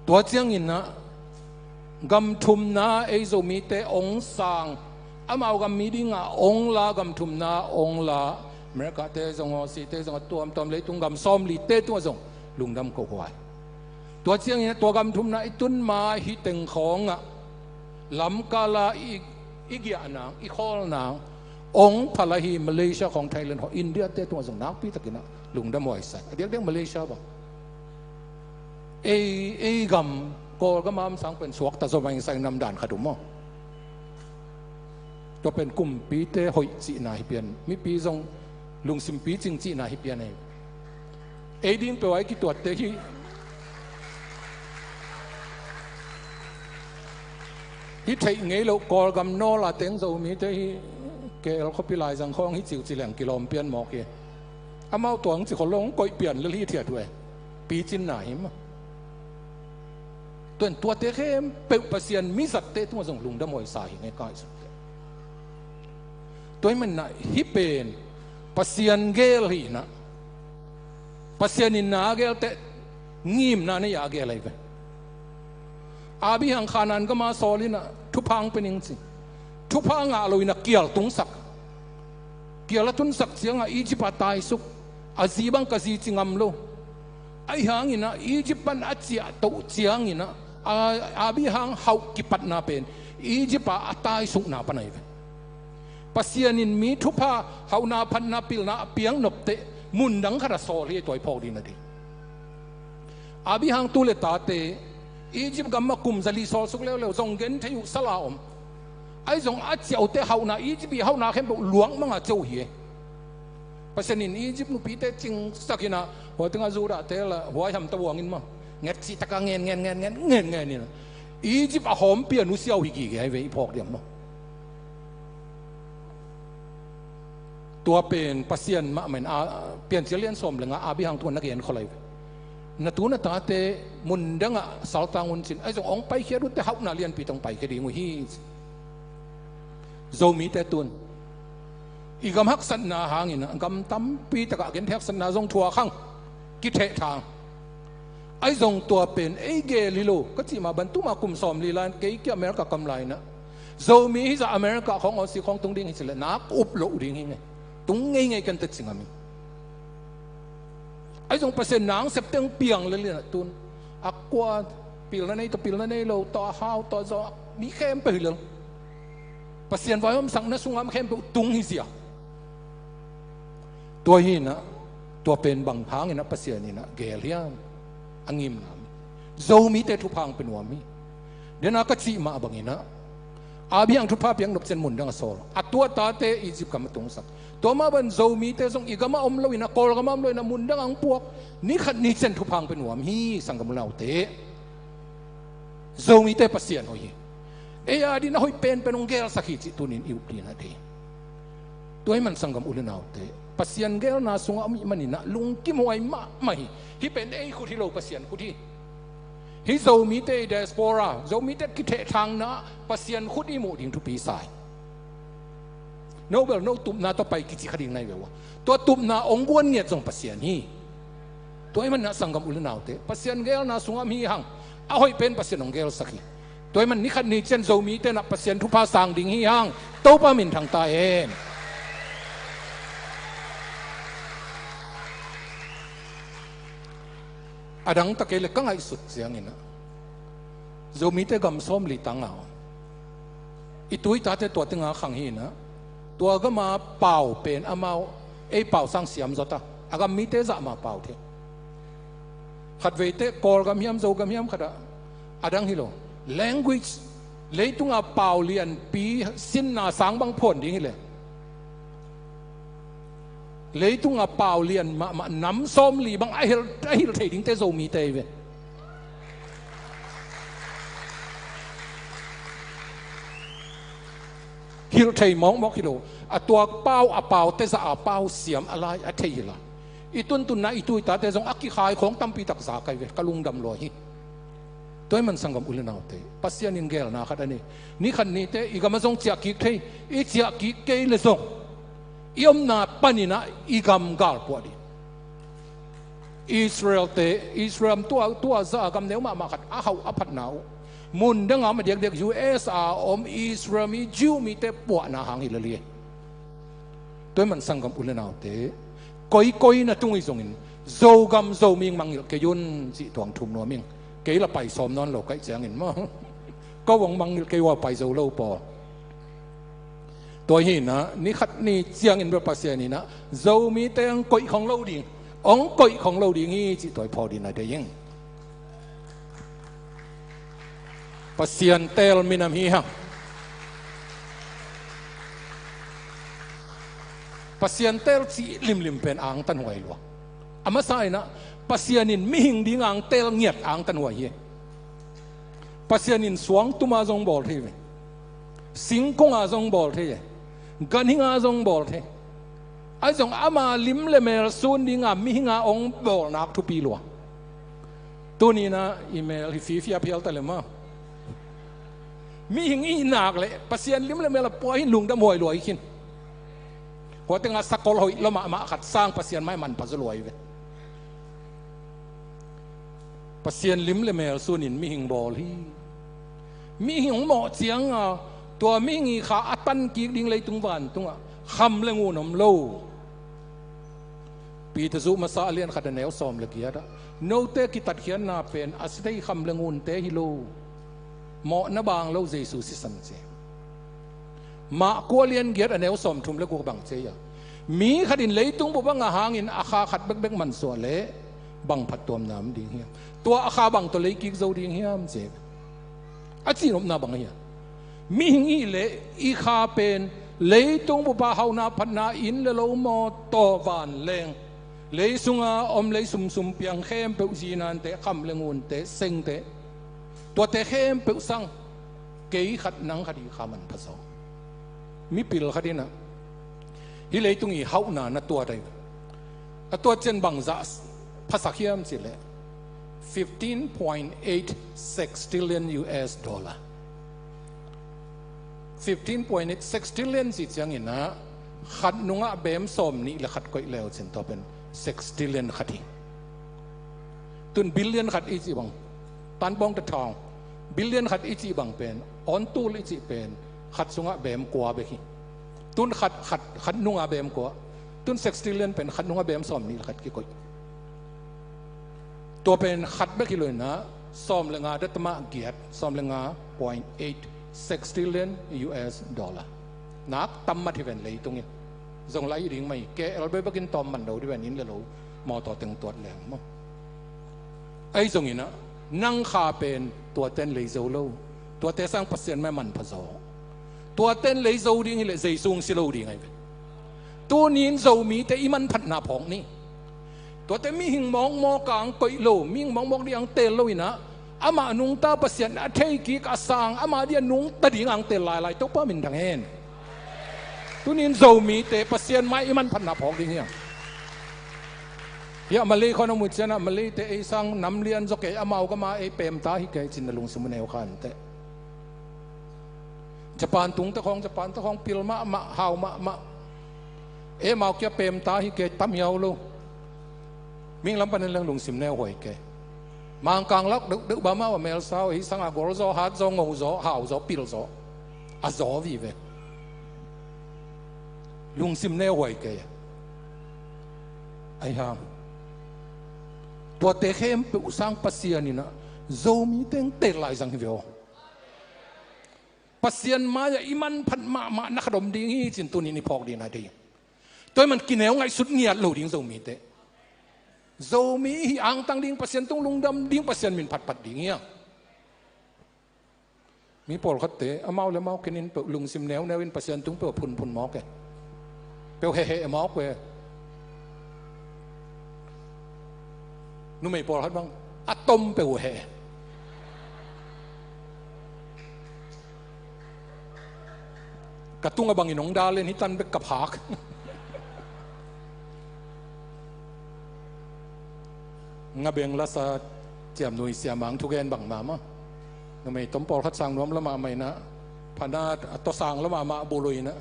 Tua ciangin ah gam thumna ei Zomite hong sang, amau gam mi dinga hong la, gam thumna hong la America te zong, Aussie te zong, a tuamtuam leitung gam sawmli te tungah zong lungdam ko huai. Tua ciangin ah tua gam thumna i tun ma hih teng khawngah lamkala i, i giah nang, i khawl nang hong phal ahi Malaysia khawng, Thailand khawng, India te tungah zong nakpi takin ah lungdam huaisak. A diakdiak Malaysia bang ei, ei gam, Kawlgam a om sang pen suakta zaw mah ing sa ing nam dan khat uh maw. Tua pen kumpite hoih cihna hi pian, mipi zong lungsim picing cihna hi pian ei. Ei ding peuh a i kituatte hi. Hih theih ngei loh Kawlgam nawl a teng Zomite hi, K L khuapi laizang khawng hi ciuci leng kilawm pian mawk hi. Amau tua hong ci khol lo, hong koih pian lel hi thiat uh e. Picinna hi mah. Tua in tuate khempeuh Pasian mizatte tungah zong lungdam huaisa hi ngei ka ngaihsut teh. Tua ahih manin ah hih pen Pasian geel hi in ah, Pasian in na a geel teh ngimna nei a a geel ahi ve. Abraham Khanaan gama sawl inah thupha hong pia ning ci. Thupha ngah lo inah kial tungsak. Kial a tunsak ciangah Egypt ah taisuk. A zi bang ka zi ci ngam lo. Ahi hanginah Egypt pan a ciah toh cianginah a, Abraham hauh kipatna pen Egypt ah a taisukna pan ahi ve. Pasian in mi thupha hauhna phatna pilna a piak nopteh mundang khat ah sawl hi. Tua i phawk ding na ding. Abraham tu le tate Egypt gam ah kum zali sawlsuk leuleu zong genthei uh sala om. Ahi zong a ciah uhte hauhna Egypt i hauhna khempeuh luak manga ciah uh hi. Pasian in Egypt nupite cingsak inah hua tengah Judahte la huai hamta buangin maw nget cih taka ngen ngen ngen ngen ngen ngen inah Egypt a hawmpi a nusia uh hi gige ahi ve i phawk diam maw. Tua pen Pasian mahmah in a, Piancil lian sawm le nga Abraham tungah na gen khol ahi ve. Na tu na tate mundangah saltang un cin ahi zong hong paikhiat utte hauhna lianpi tawh hong paikhia ding uh hi. Zomite tun i gam haksatna hanginah gam tampi takah genthei haksatna zong thuak hang kithehthang. Ahi zong tua pen ei gel hi lo ka cih mah bang tuma kum sawm li lai kei kia America kam lai inah Zomi hizah America khawng Aussie khawng tung ding hi cileh nak up loh ding hi ngei. Tung ngeingei kan teh ci ngam hi. Ahi zong Pasian nang septeng piang le lianah tun a kua pilna nei tawh pilna nei lo tawh a hau tawh a zaw mi khempeuh hi lel. Pasian vaihawmsakna sungah khempeuh tung hi zia. Tua hi inah tua pen bang hanginah Pasian inah gel hiam? A ngimna mi Zomite thupha hong pia nuam hi. Dena ka cih mah banginah Abraham thupha piak nop ciang mundang a sawl a tua tate Egypt gam a tungsak. Tua mah bang Zomite zong i gam ah om lo inah Kawlgam ah om lo inah mundang ah hong puak ni khat ni ciang thupha hong pia nuam hi sanggam u le naute. Zomite Pasian hoih hi. Ei a ding a hoih penpen hong gelsak hi cih tunin i up ding a dei. Tua hi man sanggam u le naute Pasian gelna sungah om ih maninah lungkim huai mahmah hi. Hih pen ei khut hi lo Pasian khut hi. Hih Zomite i diaspora Zomite kithehthangna Pasian khut i muh ding thupi sa hi. No bel no tupna tawh pai kici kha ding nai ve ua tua tupna hong guan ngiat zong Pasian hi. Tua hi manah sanggam u le naute Pasian gelna sungah mi hang a hoih pen Pasian hong gelsak hi. Tua hi man ni khat ni ciang Zomite nah Pasian thupha sang ding hi hang Topa min thangta hen. A dang ta kei le ka ngaihsut cianginah Zomite gam sawm li tanga om i tu i tate tua tenga khang hinah tua gama pau pen amau ei pau sang siam zawta a gam mite zah ma pau thei. Khatveite Kawlgam hiam Zogam hiam khatah a dang hi lo language leitunga pau lianpi sinna sang bang phuan ding hileh leitunga pau lian mahmah nam sawm li bang a hilh, a hilh thei dingte Zomite hi ve. Hilh thei mawkmawk hi lo a tuak pau a paute zah a pau siam a lai a thei hi la i tuntunna i tu i tate zong a kikhai khawng tampi tak za kai ve ka lungdam lua hi. Tua hi man sanggam u le naute Pasian in gelna khat a nei. Ni khat nite i gam a zong ciah kik thei i ciah kik kei le zong i omna paninah i gam galpuah ding. Israelte Israel tua tua za a gam neu mahmah khat a hauh a phatna uh mun danga om a diakdiak U S a om Israel mi Jew mite puahna hang hi lele. Tua hi man sanggam u le naute koikoi na tung i zongin Zogam Zoming mangngilh kei un cih tuang thum nuam ing. Kei la pai sawm nawn lo kaih ciangin maw ko hong mangngilh kei ua pai zo lo pawl. Tua hinah ni khat ni ciangin bel Pasian inah Zomite hong koih khong lo ding hong koih khong lo ding hi cih tua i phaw ding a dei ing. Pasian teel minam hi hang. Pasian teel cih limlim pen angtan huai lua. A masa inah Pasian in mihing ding angteel ngiat angtan huai hi. Pasian in suangtuma zong bawl thei ve. Singkunga zong bawl thei e. Ganhinga zong bawl thei. Ahi zong ama lim le mel sun dinga mihinga hong bawlnak thupi lua. Tunina i mel hi fifia phial ta le maw? Mihing i nak le Pasian lim le mel a pua hin lungdam huai lua i khin. Hua tenga sakol hoih lo mahmah khat sang Pasian mai manpha zaw lua i ve. Pasian lim le mel sunin mihing bawl hi. Mihing hong mawh cianga tua mihing i kha a tan kik ding leitung vantungah kham le ngun om lo. Peter zuh masa a lian khat a neu sawm le giat ah, note kitatkhiatna pen a sitei kham le ngunte hi lo, mawhna bang lo Jesu sisan ci. Mah kua lian giat a neu sawmthum le guk bang ci a, mi khat in leitung bup a ngah hangin a kha khat bekbek mansuah leh bang phattuamna om ding hiam? Tua a kha bang tawh lei kik zo ding hiam ci. A cihnopna bang ahi a, mihing i hih leh i kha pen leitung bup a hauhna phatna inn le lo, mawtaw, vanleng, lei sunga om lei sumsum piang khempeuh, zinante, kham le ngunte, sengte, tuate khempeuh sang kei khat nang khat i kha manpha zaw. Mipil khat in ah hih leitung i hauhna na tuat ahi. A tuat ciang bangzah phasak hiam cih leh fifteen point eight sextillion U S dollar. Fifteen point eight sextillion cih ciangin ah khat nungah bem sawm nih le khat koih le uh cin, tua pen sextillion khat hi. Tun billion khat i cih bang, tanpawng ta thawng, billion khat i cih bang pen, awntul i cih pen khat sungah bem kua bek hi. Tun khat, khat, khat nungah bem kua. Tun sextillion pen khat nungah bem sawm nih le khat kikoih. Tua pen khat bek hi lo in ah sawm le nga datama giat, sawm le nga point eight sextillion U S dollar. Nak tam mat hi ven leitung in. Zong lai ding mai, K L bek bekin tawm man lo dih ven, inn le lo, mawtaw teng tuat leng maw. Ahi zongin ah nang kha pen tuaten lei zo lo. Tuate sang Pasian mah manpha zaw. Tuaten lei zo ding hi leh Jesu hong si lo ding ahi ve. Tunin Zomite i manphatna phawk ni. Tuate mihing mawkmawk a ang koih lo, mihing mawkmawk ding ang teel lo in ah, amah nungta Pasian a thei kik, a sang, amah ding a nungta ding ang teel lailai, Topa minthang hen. Tunin Zomite Pasian mai i manphatna phawk ding hiam? Hiah Malay khawng a mu ciangah Malayte ei sang nam lian zaw kei, amau gama ei pemta hi kei cin na lungsim uh neu kha inteh. Japan tungte khawng, Japan te khawng pil mahmah, hau mahmah. Ei amau kia pemta hi kei, tam hiau lo. Mihing lam panin leng lungsim neu huai kei. Mangkang lak deuhdeuh bang amau a melsa uh, ei sanga gol zaw, hat zaw, ngo zaw, hau zaw, pil zaw. A zaw vive. Lungsim neu huai kei. Ahi hang tuate khempeuh sang Pasian in ah Zomite ang teel lai zang hi ve aw. Pasian mai-ah i manphat mahmah na khat om ding hi cin tunin i phawk ding na dei. Tua ahih man kineu ngaihsut ngiat lo ding Zomite. Zomi i hih angtang ding, Pasian tung lungdam ding, Pasian min phatphat ding hi a. Mi pawlkhatte amau le amau kinin peuh lungsim neuneu in Pasian tung peuh a phunphun mawk e. Peuh heheh mawk e. Numei pawlkhat bang a tom peuh uh heh. Ka tungah bangin hong dal in hih tan bek ka phak. Nga beng lasa ciamnui siamang thugen bang mahmah. Numei tom pawlkhat sang nuam lua mahmah in ah, phanat a tawsang lua mahmah, bului in ah.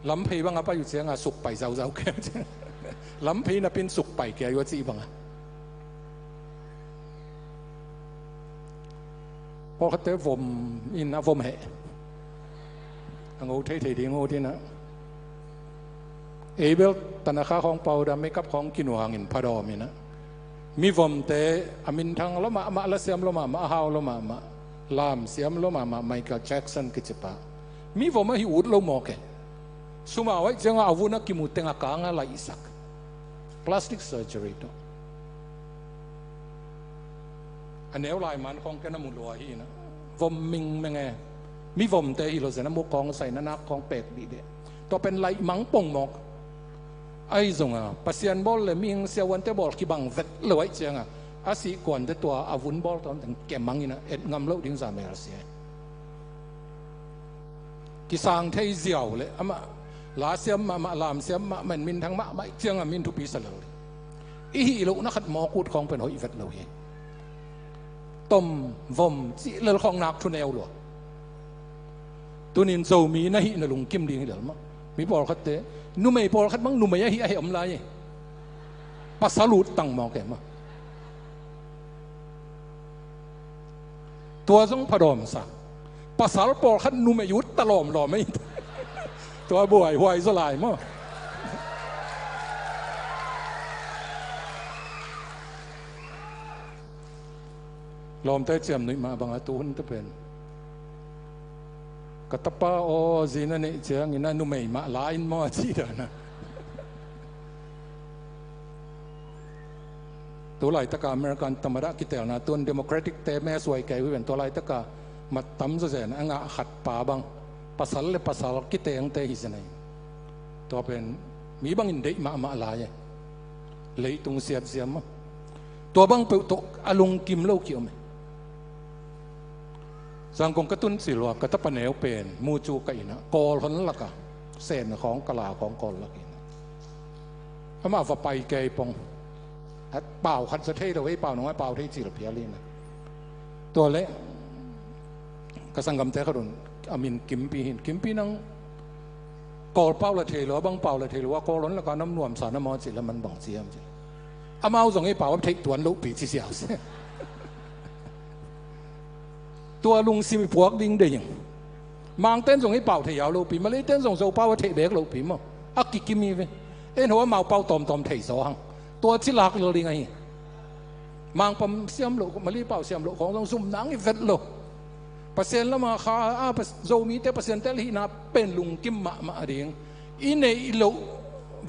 Lamphei bang a pai uh ciangah sukpai zauzau kei. Lamphei napin sukpai kei uh a cih bangah. Pawlkhatte vom in a vom heh. A ngo theithei ding uh ding ah. Ei bel tanakha khawng, powder, makeup khawng kinuang in phadawm in ah. Mivomte a minthang lua mahmah, lasiam lua mahmah, a hau lua mahmah, lamsiam lua mahmah, Michael Jackson kici pa. Mivom ahi ut lo mawk e. Sum a hoih ciangah a vun a kimu teng a kang a laihsak. Plastic surgery tawh. A neu lai man khawng ken a mu lua hi in ah. Vom mingmeng e. Mivomte hi lo zen a mu khawng sai na nak khawng pek dihdeh. Tua pen laih mang pong mawk. Ahi zongah Pasian bawl le mihing siavuante bawl kibang vet lo ahih ciangah a sihkuante tua a vun bawl tawn teng kemang in ah et ngam loh ding za mel sia. Kisang thei ziau le amah lasiam mahmah, lamsiam mahmah in minthang mahmah ahih ciangah min thupi sa lo. I hih lohna khat mawk ut khawng pen hoih vet lo hi. Tom vom cih lel khawng nak thu neu lua. Tunin Zomi na hih na lungkim ding hi lel mah. Mi pawlkhatte, numei pawlkhat bang numei ahi a heh om lai e. Pasal ut tang mawk e mah. Tua zong phadawm sa. Pasal pawlkhat numei ut ta lawmlawm ei. Tua buaihuai zaw lai maw? Lawmte ciam nuih mah bangah tu hun te pen ka tapa aw zi na neih ciangin a numei mah la in maw a cih dana. Tu laitaka American tamada kitelna tun Democratic te me suai kei uh ven, tu laitaka mat tam zawzen a ngah khat pa bang pasal le pasal kitengte hi zen ahi. Tua pen mi bangin deih mahmah lai e. Leitung siatsiam maw? Tua bang peuh tawh a lungkim lo ki om e. Zangkong ka tun cil ua ka tapa neu pen mucu ka inn ah Kawl hon laka Sen khawng, Kala khawng Kawl lak inn ah. Amah va pai kei pong. A pau khat za thei lo ei, pau nong a pau thei cil phial inn ah. Tua leh ka sanggamte khat un a min Kimpi hin. Kimpi nang Kawl pau la thei lo, a bang pau la thei lo a, Kawl hon laka nam nuamsa na maw cih leh man bang ciam cih. Amau zong ei pau a theih tuan lohpi ci siau se. Tua lungsim i puak ding deih ing. Mangten zong ei pau thei yau lohpi, Malayten zong Zopau a theih bek lohpi maw? A kikim hi ve. En ho amau pau tawmtawm thei zaw hang. Tua ci lak lel ding ahi. Mangpam siam loh, Malay pau siam loh khawng zong zum nang i vet lo. Pasian lama kha a, Zomite Pasian tel hihna pen lungkim mahmah ding. I neih loh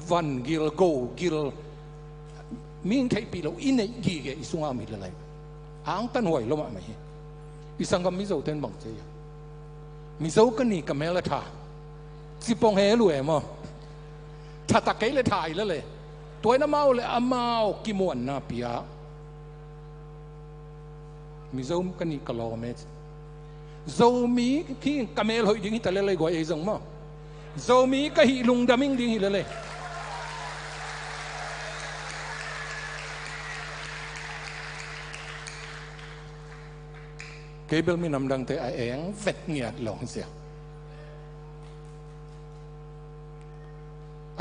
van gil, go gil, ming theihpih loh i neih gige i sungah om hi lelai. Angtan huai lo mahmah hi. I sanggam Mizoten bang ci a, Mizo ka ni ka mel a tha. Cipong he lu e maw? Thatak kei le tha i lele. Tua in amau le amau kimuanna pia. Mizo ka nih ka lawm e. Zomi hi ka mel hoih ding hi ta lele guai ei zong maw? Zomi ka hih lungdam ing ding hi lele. Kei bel minam dangte a eng vet ngiat lo hi sia.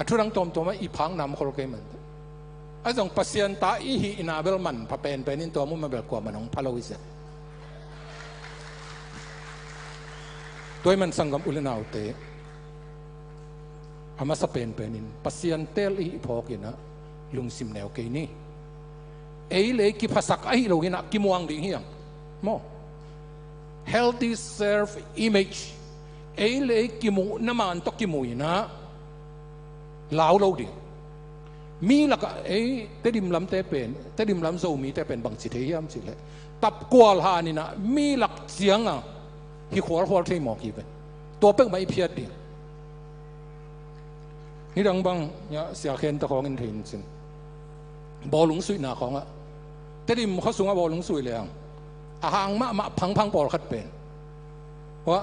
A thu dang tawmtawm ah i phak nam khol kei man. A zong Pasian ta i hihna bel manpha penpen in tua mu ma bel kuaman hong pha lo hi sia. Tua i man sanggam u le naute, a masa penpen in Pasian tel i hih phawk in ah lungsim neu kei ni. Ei le ei kiphasak ahi lo in ah kimuang ding hi ang maw? Healthy self image. Ei le ei kimuhna man tawh kimu in ah lau lo ding. Mi lakah ei Tedim lamte pen, Tedim lam Zomite pen bangci thei hiam cih leh, tapkual han in ah mi lak ciangah hi khualkhual thei mawk hi ve. Tua peuhmah i phiat ding. Nidang bang, ya, sia khen ta khawng in thei in cin. Bawlung suihna khawngah, Tedim khua sungah bawlung sui leng a hang mahmah phangphang pawlkhat pen, wa,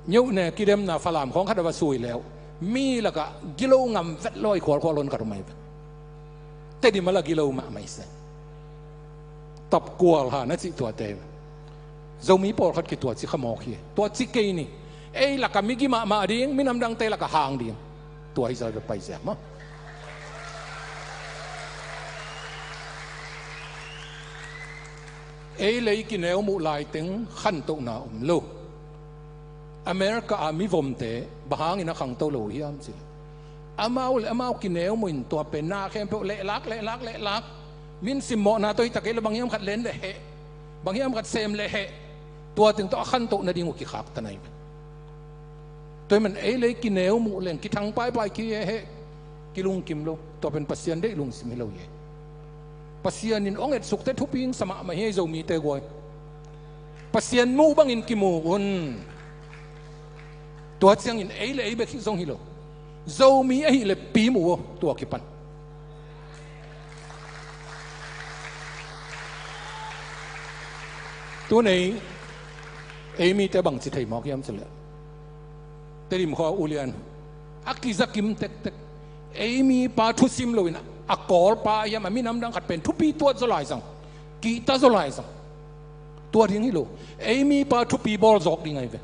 nyoh ne kidemna Falam khawng khat a va sui leu, mi lakah gilo ngam vet lo i khualkhual hon khat um ahi ve. Tedim a la gilo mahmah i se. Tapkual ha na cih tuate. Zomi pawlkhat ki tua ci kha mawk hi. Tua ci kei ni. Ei laka migi mahmah ding, minam dangte laka hang ding. Tua hi zai pai ziah maw? Ei lei kineu muh laiteng khantohna om lo. America a mivomte bang hangin a khangto lo hiam ci? Amau le amau kineu muh in tua pen na khempeuh lehlak, lehlak, lehlak. Min simmawhna tawh hi ta kei le bang hiam khat len le heh, bang hiam khat sem le heh. Tua teng tawh a khantoh nading uh kikhak ta nai ve. Tua hi man ei lei kineu muh leng kithang paipai ki heh, kilungkim lo. Tua pen Pasian deih lungsim hi lo hi. Pasian in ong etsukte thupi ing sa mahmah hi ei Zomite guai. Pasian muh bangin kimu un. Tua ciangin ei le ei bek hi zong hi lo. Zomi ahih le pi mu aw tua kipan. Tun ei, ei mite bangci thei mawk hiam cileh, Tedim khua ulian a kizakim tektek. Ei mipa thusim loin a Kawlpa hiam a minam dang khat pen thupi tuat zaw lai zang, kihta zaw lai zang. Tua ding hi lo. Ei mipa thupi bawl zawk ding ahi ve.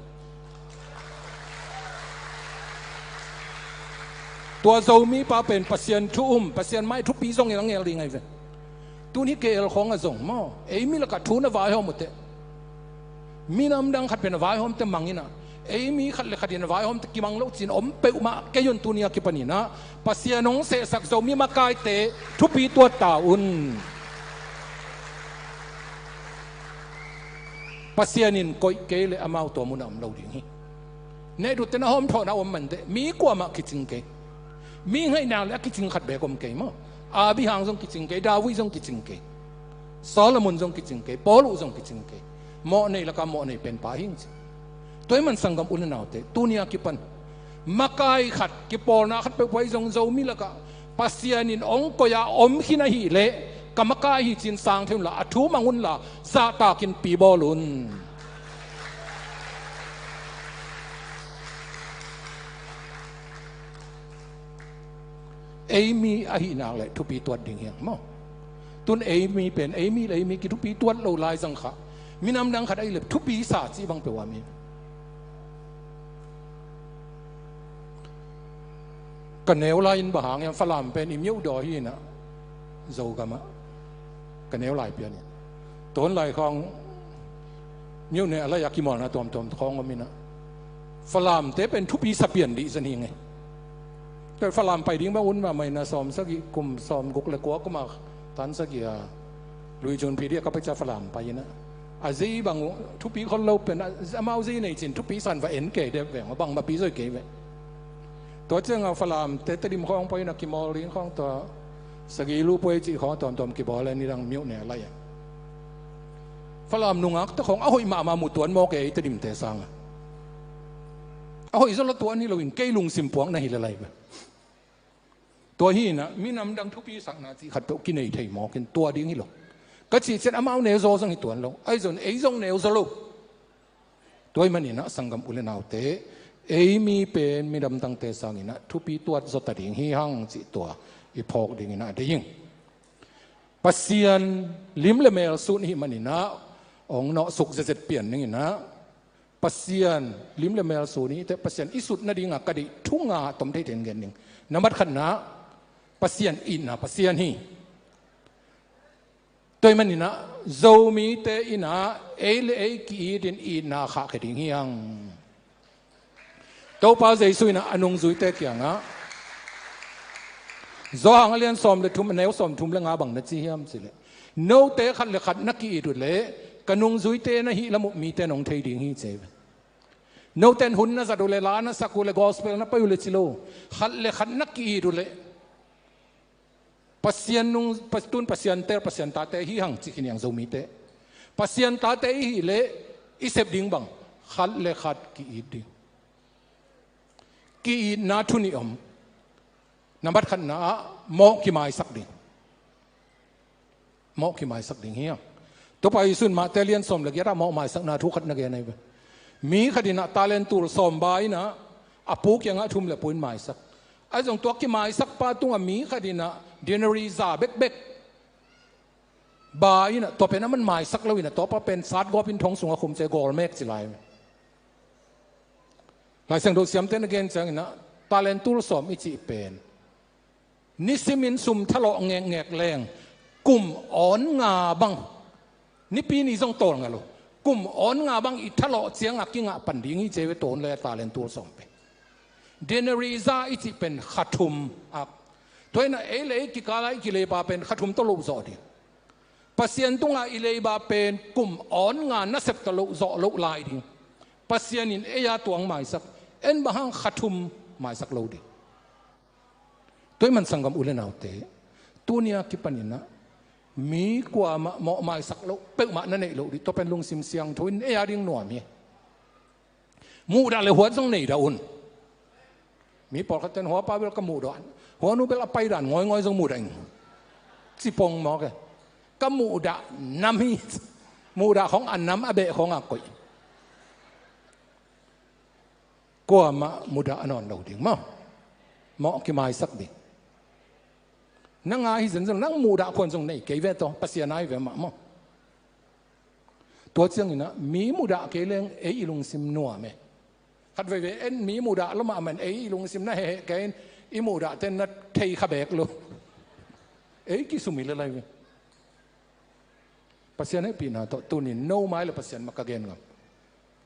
Tua Zomipa pen Pasian thu um, Pasian mai thupi zong i la ngel ding ahi ve. Tun hi K L khawng a zong maw, ei mi lakah thu na vaihawm uh teh. Minam dang khat pen a vaihawmte mang in ah, ei mi khat le khat in a vaihawmte kimang lo cin om peuhmah kei un. Tuni a kipan in ah Pasian hong sehsak Zomi makaite thupi tuat ta un. Pasian in koih kei le amau tua mun ah om lo ding hi. Neh dut ten a hawm thawhna om man teh mi kuamah kicing kei. Mi ngaihnak le a kicing khat beek om kei maw. Abraham zong kicing kei, David zong kicing kei, Solomon zong kicing kei, Paul uh zong kicing kei. Mawh nei lakah mawh nei penpa hi ing ci. Tua ahih man sanggam u le naute, tuni a kipan makai khat, kipawlna khat peuhpeuh ahi zong Zomi lakah Pasian in hong koih a om khin ahih leh ka makai hi cin sang thei unla, a thu mang unla, zahtakin pi bawl un. Ei mi ahih nak le thupi tuat ding hi hang maw. Tun ei mi pen ei mi le ei mi kithupi tuat lo lai zang kha. Minam dang khat ahih le thupi sa cih bang peuh a mi. Ka neu lai in bang hang hiam, Falam pen i myoh daw hi in ah, Zogam ah ka neu lai pian in. Tua hun lai khawng myoh ne a lai a kimawlna tuamtuam khawng om in ah, Falamte pen thupi sa pian dih zan hi ing ei. Tua Falam pai ding bang un mahmah in ah, sawm sagih, kum sawm guk le kua kum a tan sagih a, lui June phi dih a ka pai ciang Falam pai in ah, a zei bang uh thupi khol lo pen, a, amau zei nei cin thupi san va en kei deuh veng, bangmah pi zoi kei ve. Tua ciang a Falamte Tedim khawng pai in ah kimawl ding khawng, tua sagih lu puai cih khawng tuamtuam kibawl a, nidang myoh ne a lai a Falam nungakte khawng a hoih mahmah mu tuan mawk ei, Tedimte sang a. A hoih zaw lo tuan hi lo in, kei lungsim puakna hi le lai ve. Tua hi in ah minam dang thupi sakna cih khat peuh kinei thei mawk in, tua ding hi lo. Ka cih ciang amau neu zaw zong hi tuan lo, ahi zong ei zong neu zaw lo. Tua ahih man in ah sanggam u le naute, ei mi pen minam dangte sang in ah thupi tuat zaw ta ding hi hang cih tua i phawk ding in ah deih ing. Pasian lim le mel sun i hih man in ah hong nawh suk zetzet pian ning in ah, Pasian lim le mel sun i hih teh Pasian i sut nading a ka deih thu nga tom thei thei in gen ning. Nambat khatna, Pasian itna Pasian hi. Tua ahih man in ah Zomite in ah ei le ei ki-it in itna khahkhia ding hi hang. Topa Jesu in ah a nungzuite kiangah, Johan a lian sawm le thum, a neu sawm thum le nga bang na ci hiam cih leh, note khat le khat na ki-it uh leh ka nungzuite na hih lam uh mite in hong thei ding hi ci hi ve. Note in hun na zat uh leh, la na sak uh leh, gospel na pai uh leh ci lo, khat le khat na ki-it uh leh Pasian nung, Pas-, tun Pasian tel, Pasian tate hi hang ci khin hi hang Zomite. Pasian tate i hih leh i sep ding bang, khat le khat ki-it ding. Ki-itna thu nih om. Nambat khatna ah mawh kimaisak ding. Mawh kimaisak ding hi hang. Topa Jesu in Mate lian sawm le giat ah mawh maisakna thu khat na gen ahi ve. Mi khat in ah talent tul sawm ba in ah a pu kiangah thum le pua in maisak. Ahi zong tua kimaisakpa tungah mi khat in ah denari za bekbek ba in ah, tua pen aman maisak lo in ah, tuapa pen satgawp in thong sungah khum ci, gawl mek ci lai. Lai Siangtho siamte na gen ciangin ah talent tul sawm i cih pen nisimin sum thalawh ngekngek leng kum awn nga bang, nipi ni zong tawlnga lo, kum awn nga bang i thalawh ciangah kingah pan ding hi ci hi ve, tua hun lai a talent tul sawm pen. Denari za i cih pen kha thum ak. Tua in ah ei le ei kikal a i kileiba pen kha thum tawh loh zawh ding. Pasian tungah i leiba pen kum awn nga nasep tawh loh zawh loh lai ding. Pasian in ei a tuang maisak, en bang hang kha thum maisak lo ding. Tua ahih man sanggam u le naute, tuni a kipan in ah mi kuamah mawh maisak loh peuhmah na neih loh dih, tua pen lungsim siangtho in ei a ding nuam hi. Muhdah le huat zong nei dah un. Mi pawlkhat ten huapa bel ka muhdah, huanu bel a paidan ngawingawing zong muhdah ing ci pong mawk e. Ka muhdah nam hi. Muhdah khawng a nam, a beh khawng a koih. Kuamah muhdah a nawn lo ding maw. Mawh kimaisak ding. Nang a hi zenzen, nang muhdah khuan zong nei kei ve tawh, Pasian a hi ve mah maw. Tua ciangin ah mi muhdah kei leng ei i lungsim nuam e. Khat veivei en mi muhdah lo mahmah in ei i lungsim na heheh kei in, i muhdahte na thei kha beek lo. Ei kisum hi le lai ve. Pasian hehpihna tawh tunin no mai le Pasian mah ka gen ngam.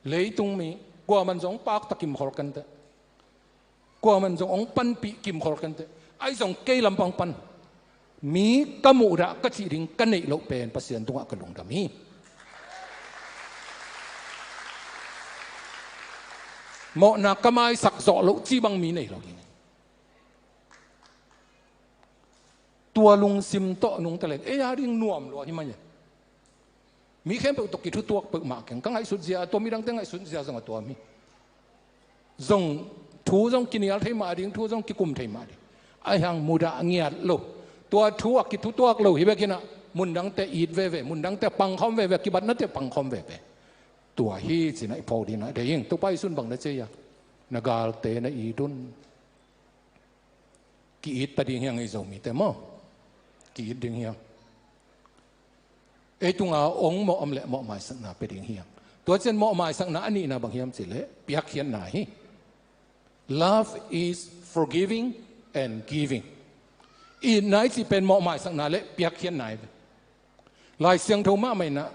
Leitung mi, kuaman zong pakta kimkhol kenteh. Kuaman zong hong panpih kimkhol kenteh. Ahi zong kei lampang pan mi ka muhdah ka cih ding ka neih loh pen Pasian tungah ka lungdam hi. Mawhna ka maisak zawh loh cih bang mi nei lo hi. Tua lungsim tawh nungta leng ei a ding nuam lua hi mah hi. Mi khempeuh tawh kithutuak peuhmah keng. Ka ngaihsut zia, tua midangte ngaihsut zia zong a tuam hi. Zong thu zong kinial thei mah ding, thu zong kikum thei mah ding. Ahi hang mudah ngiat lo. Tua thu a kithutuak lo hi bekin ah mundangte it veve, mundangte pangkhawm veve, kibatnate pangkhawm veve. Tua hi cinah i phawk dingin ah deih ing. Topa Jesuh in bang na ci a, na galte na it un. Ki-it ta ding hi hang ei Zomite maw. Ki-it ding hi hang. Ei tunga hong mawh om leh mawhmaisakna pia ding hi hang. Tua ciang mawhmaisakna a nihna bang hiam cih leh piakkhiatna hi. Love is forgiving and giving. Itna i cih pen mawhmaisakna le piakkhiatna hi ve. Lai Siangtho mahmah in ah,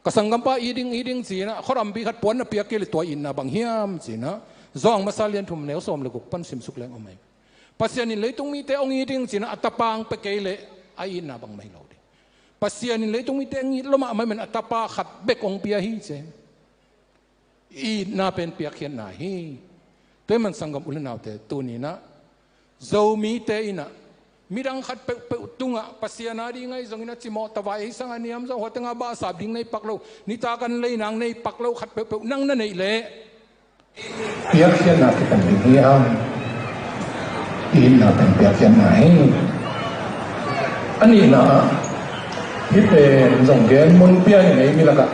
ka sanggampa it ding, it ding ci-in ah, khuarampi khat puan na piak kei leh tua itna bang hiam ci-in ah, Johan masa lian thum neu sawm le guk pan simsuk leng om hi. Pasian in leitung mite hong it ding ci-in ah, a tapa hong pia kei leh a itna bang mah hi lo ding. Pasian in leitung mite hong it lua mahmah in ah, a tapa khat bek hong pia hi ci. Itna pen piakkhiatna hi. Tua ahih man sanggam u le naute, tuni-in ah Zomite in ah midang khat peuhpeuh tungah Pasian a ding ahi zongin ah cimawh tavai ei sang a niam zawh, hua tengah bahsap ding nei pak lo, nitak an lei nang nei pak lo khat peuhpeuh nang na neih leh piakkhiatna kipan ding hi hang. Itna pen piakkhiatna hi. A nihna ah, hih pen zong gen mun pia hi ei mi lakah.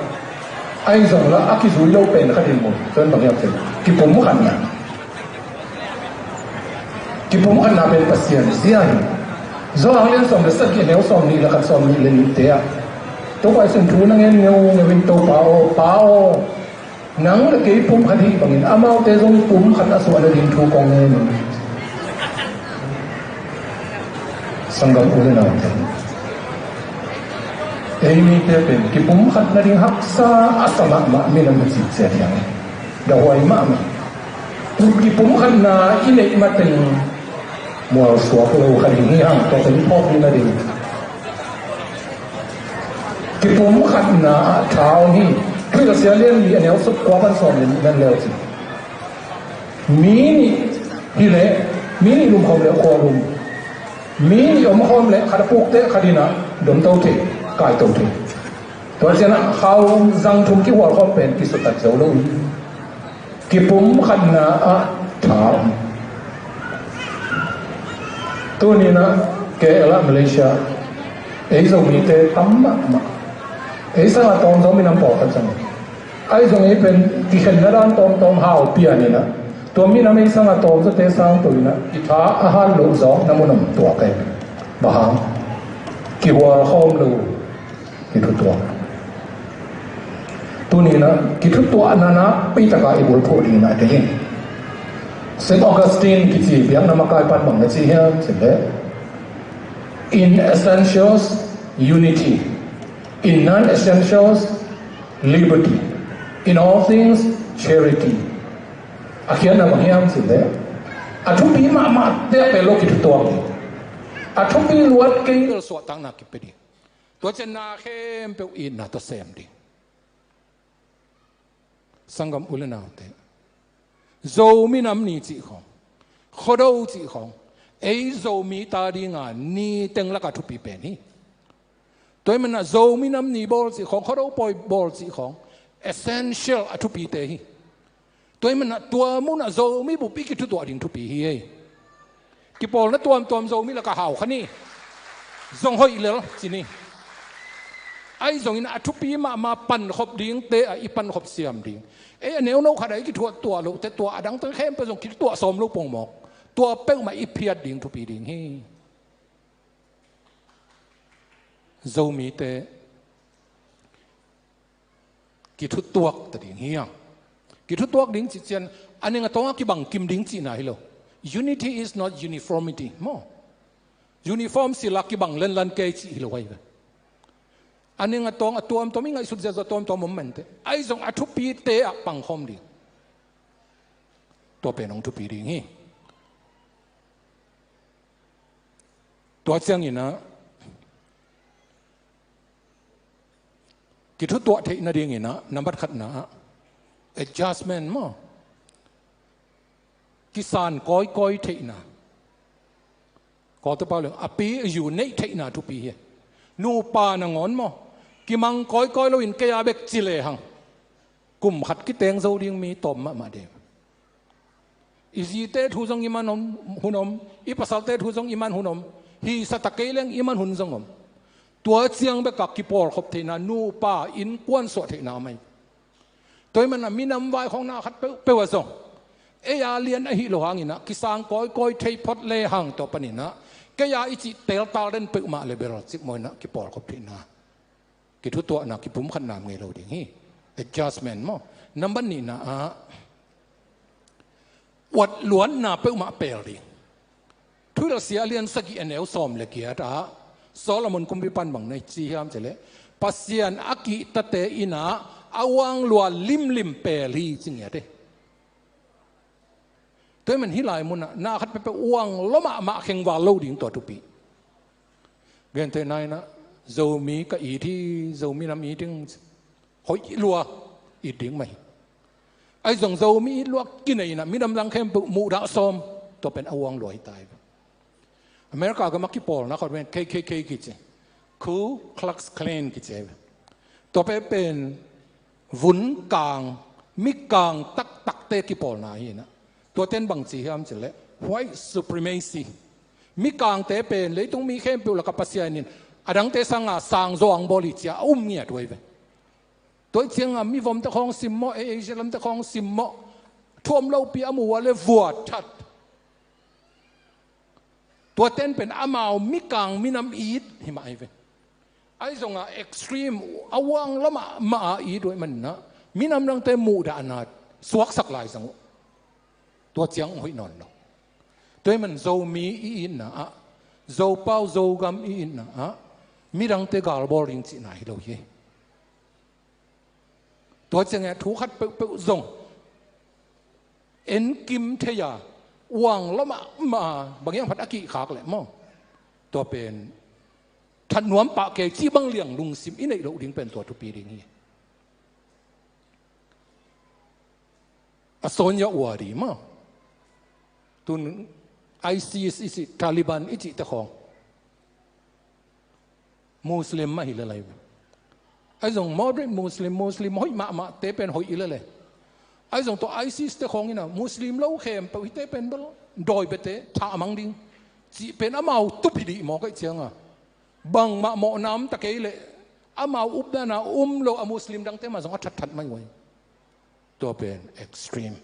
Ahi zong lah a kizui lo pen khat in mu. Tua in bang hiam cih leh kipumkhatna. Kipumkhatna pen Pasian zia hi. Johan lian sawm le sagih neu sawm nih le khat, sawm nih le nihte ah, Topa Jesuh in thu na ngen ngeungeu in, Topa aw, Pa aw, nang le kei pumkhat hi bangin amaute zong pumkhat a suah nading thu kong ngen ing. Sanggam u le naute, ei mite pen kipumkhat nading haksa a sa mahmah minam hi cih ciat hi hang. Dahuai mahmah. Kipumkhatna i neih mateng mualsuak lo kha ding hi hang, tua pen phawk ding a ding. Kipumkhatna ah tha om hi. Thuhilhsia lian li a neu sawm kua pan sawm le nih nan leu cin. Mi nih hi leh, mi nih lumkhawm leh khualum. Mi nih omkhawm leh khat a pukte khat in ah domto thei, kaito thei. Tua ciang ah khau zang thum kihual khawm pen kisutat zo lo hi. Kipumkhatna ah tha om. Tuni-in ah K L ah Malaysia, ei Zomite tam mahmah. Ei sangah tawm Zo minam pawlkhat zong. Ahi zong ei pen kikhenna dan tawmtawm hau pian in ah, tua minam ei sangah tawm zawte sang to in ah, i tha a hat loh zawkna mun om tuak ei. Bang hang? Kihual khawm lo. Kithutuak. Tuni-in ah kithutuahna nakpi takin i bulphuh dingin ah deih ing. Saint Augustine kici biakna makai pan bang na ci hiam cih leh, "In essentials, unity. In non-essentials, liberty. In all things, charity." A khiatna bang hiam cih leh, a thupi mahmahte a pia lo kithutuak ding. A thupi luat kei bel suahtakna kipia ding. Tua ciang na khempeuh itna tawh sem ding. Sanggam u le naute, Zo minam ni cih khawng, Khuado cih khawng, ei Zomite adinga ni teng lakah thupi pen hi. Tua ahih manin ah Zo minam ni bawl cih khawng, Khuado pawi bawl cih khawng, essential a thupite hi. Tua ahih manin ah tua munah Zomi bup i kithutuah ding thupi hi ei. Kipawlna tuamtuam Zomi lakah hau kha ni. Zong hoih lel ci ni. Ahi zongin a thupi mahmah pankhop dingte ah i pankhop siam ding. Ei a neuno khat ah i kithutuah lohte, tua a dangte khempeuh zong kithutuah sawm lo pongmawk. Tua peuhmah i phiat ding thupi ding hi. Zomite kithutuak ta ding hi hang. Kithutuak ding cih ciang a ning a tawng a kibang kim ding cihna hi lo. Unity is not uniformity maw. Uniform sila kibang lenlan kei cih hi lo ahi ve. A ning a tawng a tuamtuam, i ngaihsut ziahziah a tuamtuam om mah inteh. Ahi zong a thupite ah pangkhawm ding. Tua pen hong thupi ding hi. Tua ciangin ah kithutuah theih nadingin ah nambat khatna ah adjustment maw, kisan kawikawi theihna. Kawlte pau leng a pi a yu neih theihna thupi hi. Nupa nangawn maw, kimang kawikawi loin kei a bek ci lehang kum khat kiteng zo ding mi tawm mahmah ding. I zite thu zong i man om, hun om, i pasalte thu zong i man hun om, hi sa ta kei leng i man hun zong om. Tua ciang bekah kipawlkhop theihna, nupa innkuan suah theihna om hi. Tua ahih manin ah minam vaikhawngna khat peuhpeuh ah zong ei a lian ahi lo hangin ah kisang kawikawi thei phot lehang tua panin ah kei a i cih teltal den peuhmah le bel cikmawh in ah kipawlkhop theihna, kithutuahna, kipumkhatna om ngei lo ding hi. Adjustment maw. Nambat nihna ah uat luatna peuhmah pel ding. Thuhilhsia a lian sagih a neu sawm le giat ah Solomon kumpipa'n bang na ci hiam cih leh, Pasian a kihtate in ah a uang lua limlim pel hi, ci ngiat hi. Tua ahih manin hih lai munah na khat peuhpeuh uang lua mahmah, khengval lo ding tua thupi. Gentehna in ah Zomi ka it hi, Zomi nam it ding, hoih lua it ding mah hi. Ahi zong Zomi it lua kinei in ah minam dang khempeuh muhdah sawm, tua pen a uang lua hi ta hi. America gam a kipawlna khat pen K K K kici, Ku Klux Klan kici hi. Tua pen pen vun kang, mi kang taktakte kipawlna hi in ah, tuate'n bang ci hiam cih leh white supremacy, mi kangte pen leitung mi khempeuh lakah Pasian in a dangte sanga sang zaw hong bawl hi ci-a a um ngiat uh ahi ve. Tua ahih ciangin ah mivomte khawng simmawh, ei Asia lamte khawng simmawh, thu om lopi a mu uh leh vuat that. Tuate'n pen amau mi kang minam it hi mah ahi ve. Ahi zong ah extreme, a uang lua mahmah a it uh ahih manin ah minam dangte muhdahna suaksak lai zang uh. Tua ciang hoih nawn lo. Tua ahih manin Zomi i itna ah, Zopau Zogam i itna ah midangte galbawl ding cihna hi lo hi. Tua ciangin thu khat peuhpeuh zong enkim thei a, uang lua mahmah a, bang hiam khat a kihkhak leh maw, tua pen that nuam pah kei cih bang liang lungsim i neih loh ding pen tua thupi ding hi. A Sonia Wadi maw, tun ISIS i cih, Taliban i cihte khawng Muslim mah hi lel ahi ve. Ahi zong moderate Muslim, Muslim hoih mahmahte pen hoih hi lel e. Ahi zong tua ISIS te khawng in ah Muslim lo khempeuh hihte pen bel dawi biate thah mang ding cih pen amau tup hi dih maw, ka hih ciangin bangmah mawhna om ta kei leh amau upna na um lo a Muslim dangte mah zong a thatthat mai uh hi. Tua pen extreme.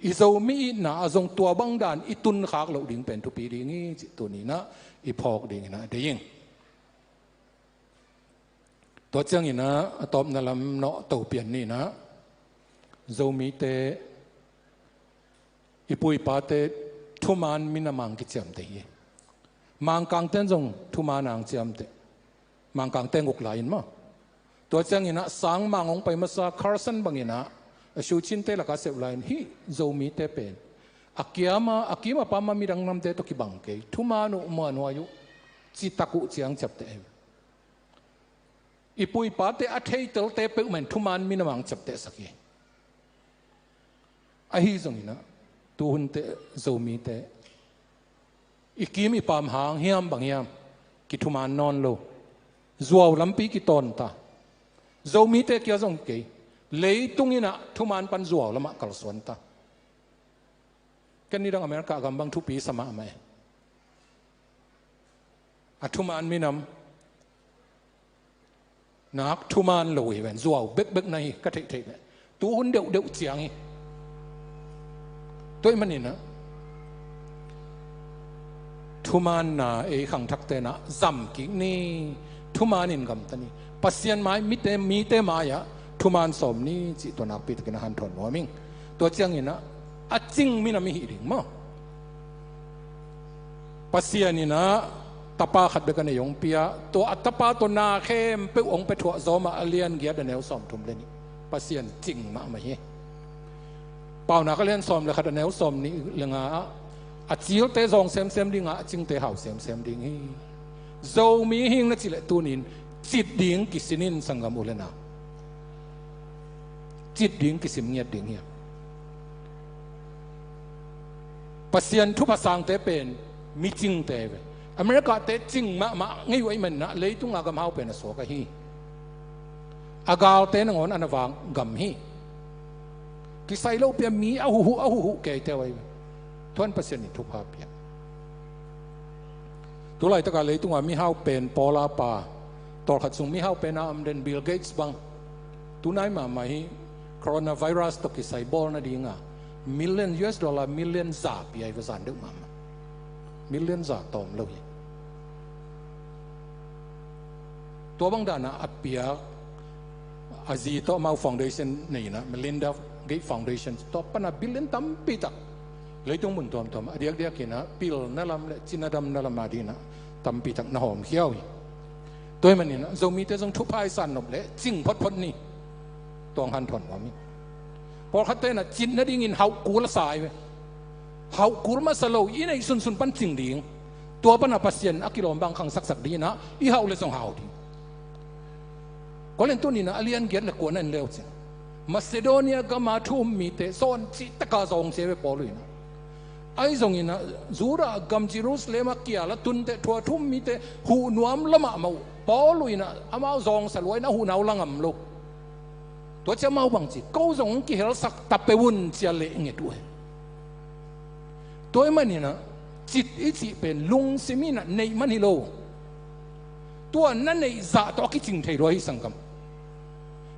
I Zomi itna ah zong tua bang dan i tunkhak loh ding pen thupi ding hi cih tuni in ah i phawk dingin ah deih ing. Tua ciangin ah a tawpna lam nawh to pian ni in ah, Zomite, i pu i pate thuman minam a hong kiciamteh hi. Mangkangte'n zong thuman a hong ciamteh. Mangkangte nguk lai-in maw. Tua ciangin ah sangmang hong pai masa Carson bangin ah a Shuchinte lakah a sep lai-in hih Zomite pen a kiam a, a kim a pam a midang namte tawh kibang kei, thuman uh, muanhuai uh, citak uh ci-a hong ciapteh hi. I pu i pate a theitelte peuhmah in thuman minam a hong ciaptehsak hi. Ahi zongin ah tuhunte Zomite i kim i pam hang hiam bang hiam kithuman nawn lo. Zuau lampi kitawn ta. Zomite kia zong kei, leitung in ah thuman pan zuau lamah kalsuan ta. Ken nidang America gam bang thupi sa mahmah e. A thuman minam nak thuman lo hi ven, zuau bekbek na hi ka theihtheih leh. Tuhun deuhdeuh ciang hi. Tua ahih manin ah thumanna ei khangthakte'n ah zam kik ni, thuman in gamta ni. Pasian mai, mite, mite mai-ah thuman sawm ni cih tua nakpi takin a hanthawn nuam ing. Tua ciangin ah a cing minam i hih ding maw. Pasian in ah Tapa khat bek a nei hong pia, tua a tapa tawh na khempeuh hong pia thuah Rom a lian giat a neu sawmthum le nih. Pasian cing mahmah hi. Paunak a lian sawm le khat a neu sawmnih le nga ah, a cilte zawng semsem ding a, a cingte hau semsem ding hi. Zomi hing na cih leh tunin cit ding kisin in, sanggam u le nau. Cit ding kisim ngiat ding hi. Pasian thupha sangte pen micingte ve. America-te cing mahmah ngei uh ahih manin ah leitung a gam hau pen a suak ahi. A galte nangawn a na vak gam hi. Kisai lo pia, mi a huhhuh a huhhuh keite uh ahi ve. Thuan Pasian in thupha pia. Tulaitak a leitung a mihau pen, Paula pa, tawlkhat sung mihau pen a om den Bill Gates bang, tunai mahmah hi, coronavirus tawh kisai bawl nading a million, U S dollar million za pia hi ve, zan deuh mahmah. Million za tawm lo hi. Tua bang dan a a piak, a zi tawh amau foundation nei in ah, Melinda Gates Foundation, tua pan a billion tampi tak leitung mun tuamtuam a diakdiak in ah pilna lam le cina damna lam a ding in ah tampi tak na hawmkhia uh hi. Tua ahih manin ah Zomite zong thupha i san nop leh cing photphot ni. Tua hong hanthawn nuam hi. Pawlkhatte in ah cit nadingin hauh kul a sa hi ve. Hauh kul masa lo, i neih sunsun pan cing ding. Tua pan a Pasian a kilawm bang khangsaksak ding in ah i hauh leh zong hau ding. Korinth tuni in ah a lian giat le kua na en le uh cin, Macedonia gam a thu um mite sawn cihtak a zawng ci hi ve Paul in ah. Ahi zongin ah Judah gam Jerusalem a kial a tunteh thu a thu um mite huh nuam lua mahmah uh. Paul in ah amau zawngsa lua in ah a huhna uh la ngam lo. Tua ciang amau bang ci, ko zong hong kihelsak ta peuh un ci a leh nget uh hi. Tua ahih manin ah cit i cih pen lungsim in ah neih man hi lo. Tua na neih zah tawh a kicing thei lua hi, sanggam.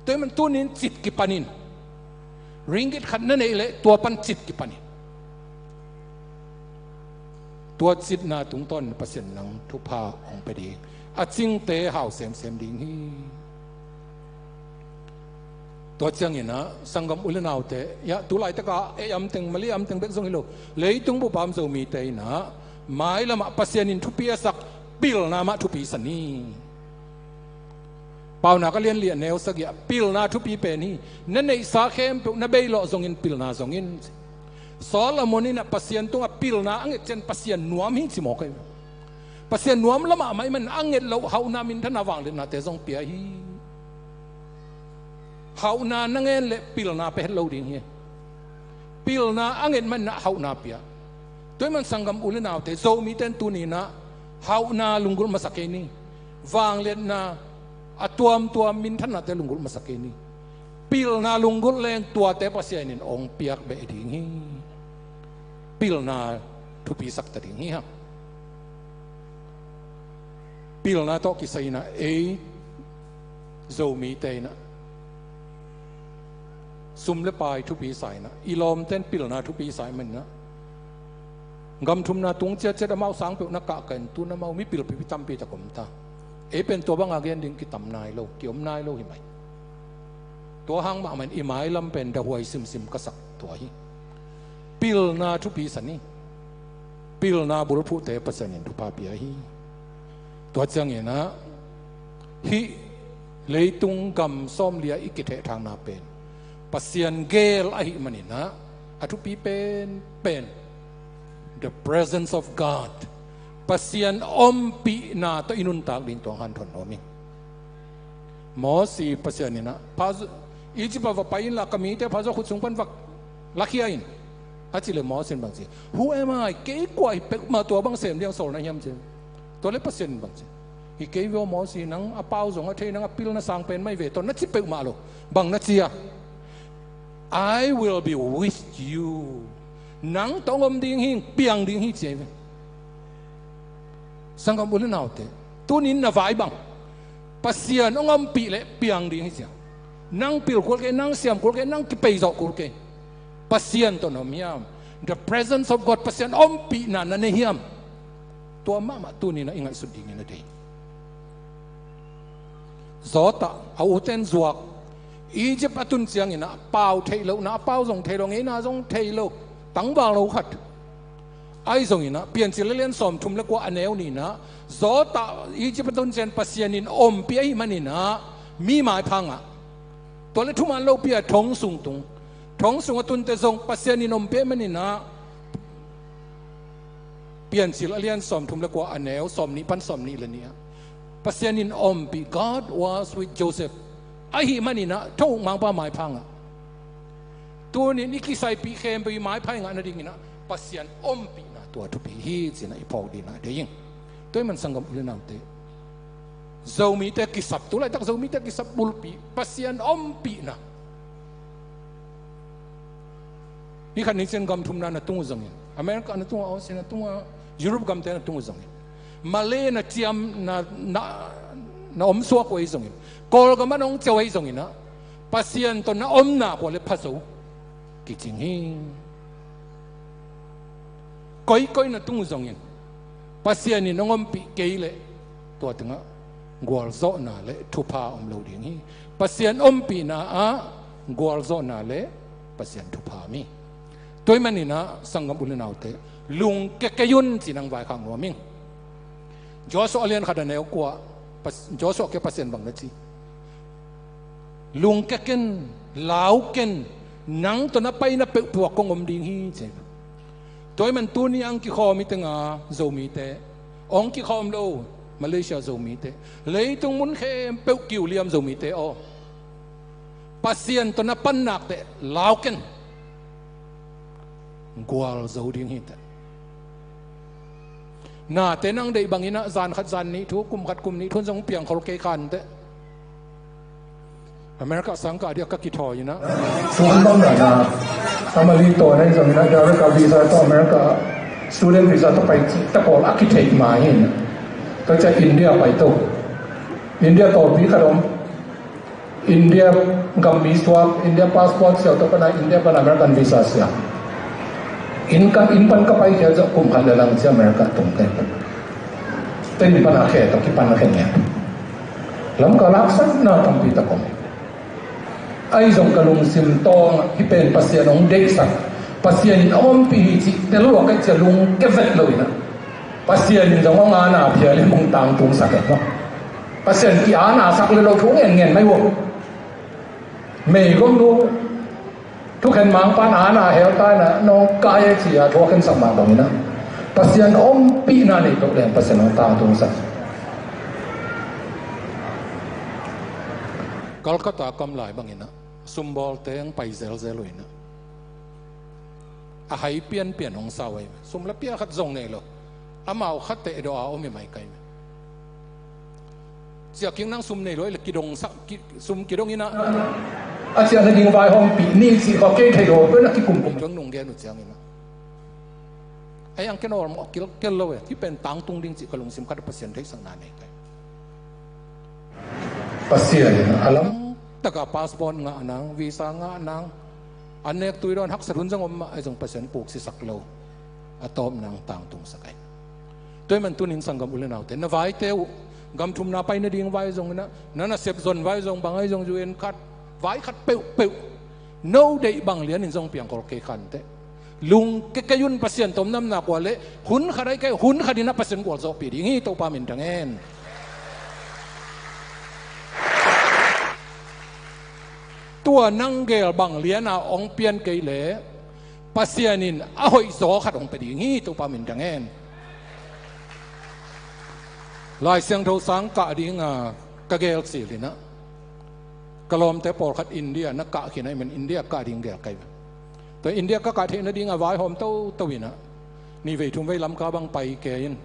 Tua ahih manin tunin cit kipan in. Ringgit khat na neih leh tua pan cit kipan in. Tua citna tungtawn in Pasian in nang thupha hong pia ding, a cingte hau semsem ding hi. Tua ciangin ah sanggam u le naute, ya, tulaitak a ei amteng, Malay amteng bek zong hi lo, leitung bup a om Zomite in ah mailam ah Pasian in thupi a sak pilna mah thupi sa ni. Paunak a lian li a neu sagih ah pilna thupi pen hi. Na neihsa khempeuh na beilawh zongin pilna zong in. Solomon in ah Pasian tungah pilna a nget ciang Pasian nuam hi ci mawk hi. Pasian nuam lua mahmah ahih manin a nget loh hauhna, minthanna, vangliatnate zong pia hi. Hauhna na ngen leh pilna pia het lo ding hi. Pilna a nget manin ah hauhna pia. Tua ahih manin sanggam u le naute, Zomite in tuni in ah hauhna lunggulh masa kei ni. Vangliatna, a tuamtuam minthannate lunggulh masa kei ni. Pilna lunggulh leng tuate Pasian in hong piak beh ding hi. Pilna thupi sak ta ding hi hang. Pilna tawh kisai in ah ei Zomite in ah sum le pai thupi sa in ah, i lawmte in pilna thupi sa ahih manin ah gam thumna tung ciatciat amau sang peuh na kahkah in, tu-in amau mipil pipi tampi tak om ta. Ei pen tua bang a gen ding kitam nai lo, kiom nai lo hi mai. Tua hang mahmah in i mailam pen dahuai simsim ka sak tua hi. Pilna thupi sa ni. Pilna bulphuhte Pasian in thupha pia hi. Tua ciangin ah hih leitung gam sawmli a i kithehthangna pen Pasian gel ahih manin ah a thupi penpen, the presence of God, Pasian ompihna tawh i nuntak ding, tua hong hanthawn nuam ing. Mosi, Pasian in ah, pha, Egypt ah va pai inla, ka mite pha zaw khut sung pan va lakhia in, a cih leh Mosi in bang ci? Who am I? Kei kua hi peuhmah tua bang sem ding a sawl na hiam ci. Tua leh Pasian in bang ci? Hi kei ve aw Mosi, nang a pau zong a thei, nang a pilna sang pen mah hi ve, tua na ci peuhmah lo. Bang na ci a? I will be with you. Nang tawh hong om ding hi, piang ding hi ci hi ve. Sanggam u le naute, tuni-in na vai bang, Pasian hong ompih leh piang ding hi ci a. Nang pil kul kei, nang siam kul kei, nang kipeizawh kul kei. Pasian tawh na om hiam? The presence of God, Pasian ompihna na nei hiam? Tua mahmah tuni-in ah i ngaihsut dingin a deih. Zawt ah a ute in zuak, Egypt a tun ciangin ah pau theih lohna, a pau zong thei lo, ngeina zong thei lo, tangval lo khat. Ahi zongin ah, Piancil a lian sawmthum le kua a neu nih in ah, Zawtah Egypt a tun ciang Pasian in ompih ahih manin ah, mi maipha ngah. Tua le thuman lopi a thong sung tung. Thong sung a tunte zong Pasian in ompih ahih manin ah, Piancil a lian sawmthum le kua a neu sawmnih pan sawmnih le nih ah, Pasian in ompih, God was with Joseph. Ahih manin ah, tho mangpa maipha ngah. Tunin i kisaipih khempeuh i maipha i ngah nadingin ah, Pasian ompihna tua thupi hi ci-in ah i phawk dingin ah deih ing. Tua ahih man sanggam u le naute, Zomite kisap, tu laitak Zomite kisap bulpi, Pasian ompihna. Ni khat ni ciang gam thumna na tung uh zongin, America na tung uh, Australia na tung uh, Europe gamte na tung uh zongin, Malay na ciam, na, na, na om suak uh ahi zongin, Kawlgam ah na hong ciah uh ahi zongin ah, Pasian tawh na omna kua le pha zo kicing hi. Koikoi na tung uh zongin, Pasian in hong ompih kei leh, tua tengah gualzawhna le thupha om lo ding hi. Pasian ompihna ah gualzawhna le Pasian thupha om hi. Tua ahih manin ah sanggam u le naute, lungke kei un ci-in ah vaikhak nuam ing. Joshua a lian khat a neu kua, Pas-, Joshua kiang Pasian bang na ci? Lungke ken, lau ken, nang tawh na paina peuhpeuh ah kong om ding hi ci. Tua ahih man tuni a hong kikhawm i teng a Zomite, hong kikhawm lo Malaysia Zomite, leitung mun khempeuh kiuliam Zomite aw, Pasian tawh na pan nak teh lau ken. Gualzo ding hi teh. Nate nang deih bangin ah zan khat zan nih thu, kum khat kum nih thu zong piangkhol kei khan teh. America sang kah ding a ka kithawi in ah. Tua bang na na, a mali tawh na hi zongin ah, direct a visa tawh America, student visa tawh pai cih tawh a kitheih mah hi. Tua ciang India pai to. India tawh pi khat om. India gam mi suak, India passport siau tawh pan a India pan American visa siam. Inn ka, inn pan ka paikhia zawh kum khat le lang cia America tung teh. Tua inn pan a khe tawh kipan a khe ngiat. Lamkal haksatna tampi tak om. Ahi zong ka lungsim tawng hih pen Pasian hong deihsak, Pasian in a ompih hi cih tel lua ka hih cia lungke vet lo in ah, Pasian in zong hong ana phial in hong tangtungsak e maw. Pasian ki-ana sak le lo thu ngen ngen mai uh. Meigong nu thukhen mangpan ana hel ta in ah, nong kai e ci-a thu a khensak mah bangin ah, Pasian ompihna nei to leng Pasian hong tangtungsak. Calcutta kam lai bangin ah, sumbawlte hong pai zelzel uh in ah, a hai pianpian hong sa uh ahi. Sum la pia khat zong nei lo. Amau khat teh dawh a om hi mai kai. Ciah kik nang, sum nei lo le kidong sa, ki, sum kidong in ah. A ciah nading vaihawmpih ni cih kha kei thei lo, tua na kikum kum. Tuang nung gen uh ciangin ah, a yang ken awlmawh kilkel lo e, hih pen tangtung ding cih ka lungsim khat Pasian theihsakna nei kai. Pasian in a lam taka passport ngah nang, visa ngah nang, an nek tui dawn haksat hun zong om mah, ahi zong Pasian puksisak lo. A tawpna hong tangtungsak ahi. Tua ahih man tunin sanggam u le naute, na vaite uh, gam thumna pai nading vai zong in ah, na nasep zon vai zong, bang ahi zong U N card, vai khat peuhpeuh, no deih bang lianin zong piangkhol kei khan teh. Lungke kei un, Pasian tawh om namna kua le, hun khat ahi kei, hun khat in ah Pasian gualzawhpih ding hi, Topa min thang hen. Tua nang gel bang lian a hong pian kei leh, Pasian in a hoih zaw khat hong pia ding hi, Topa min thang hen. Lai Siangtho sang kah ding a ka gel cil in ah, ka lawmte pawlkhat India na kah khin ahih man India kah ding gel kai. Tua India ka kah theih nading a vaihawm toto in ah, ni vei thum vei Lamka bang pai kei in.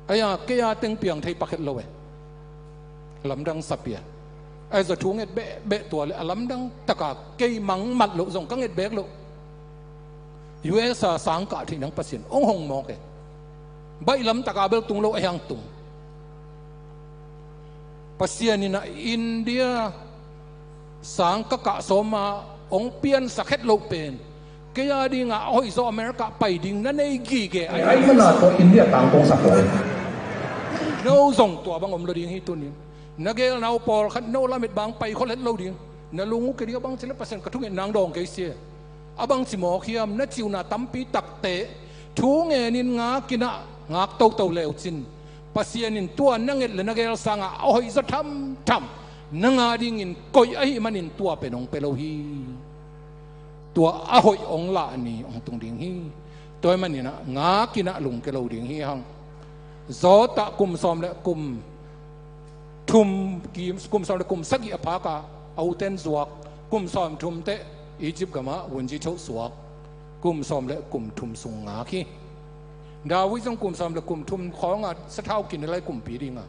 Ahi a, kei a teng piang thei pakhet lo e. Lamdang sa pia. Ahi zong thu nget behbeh tua le, a lamdang taka kei mangmat loh zong ka nget bek loh. U S a sang kah theih nang Pasian hong hong mawk e. Baih lam taka bel tung lo, a hiang tung. Pasian in ah India sang ka kah sawm a hong piansak het loh pen, kei a ding a hoih zaw America pai ding na nei gige ahi. Ahi mana tawh India tangtungsak lo. No zong tua bang om lo ding hi tunin. Na gelna uh pawlkhat no lamet bang pai khol het lo ding. Na lung uh kei ding a bang ci le Pasian ka thunget nang dawng kei sia. A bang ci mawk hiam, na ciuna tampi takte Thu ngenin ngakin ah, ngak toto leucin, Pasian in tua na nget le na gel sangah a hoih zaw thamtham nang adingin koih ahih manin tua pen hong pia lo hi. Tua a hoih hong lah ni hong tung ding hi. Tua ahih manin ah ngakin ah lungke lo ding hi hang. Zawtah kum sawm le kum thum, kum sawm le kum sagih a phak a, a uten zuak. Kum sawm thum teh Egypt gamah vunzi thoh suak. Kum sawm le kum thum sung ngak hi. David zong kum sawm le kum thum khawng a sathau kin lai kumpi ding a,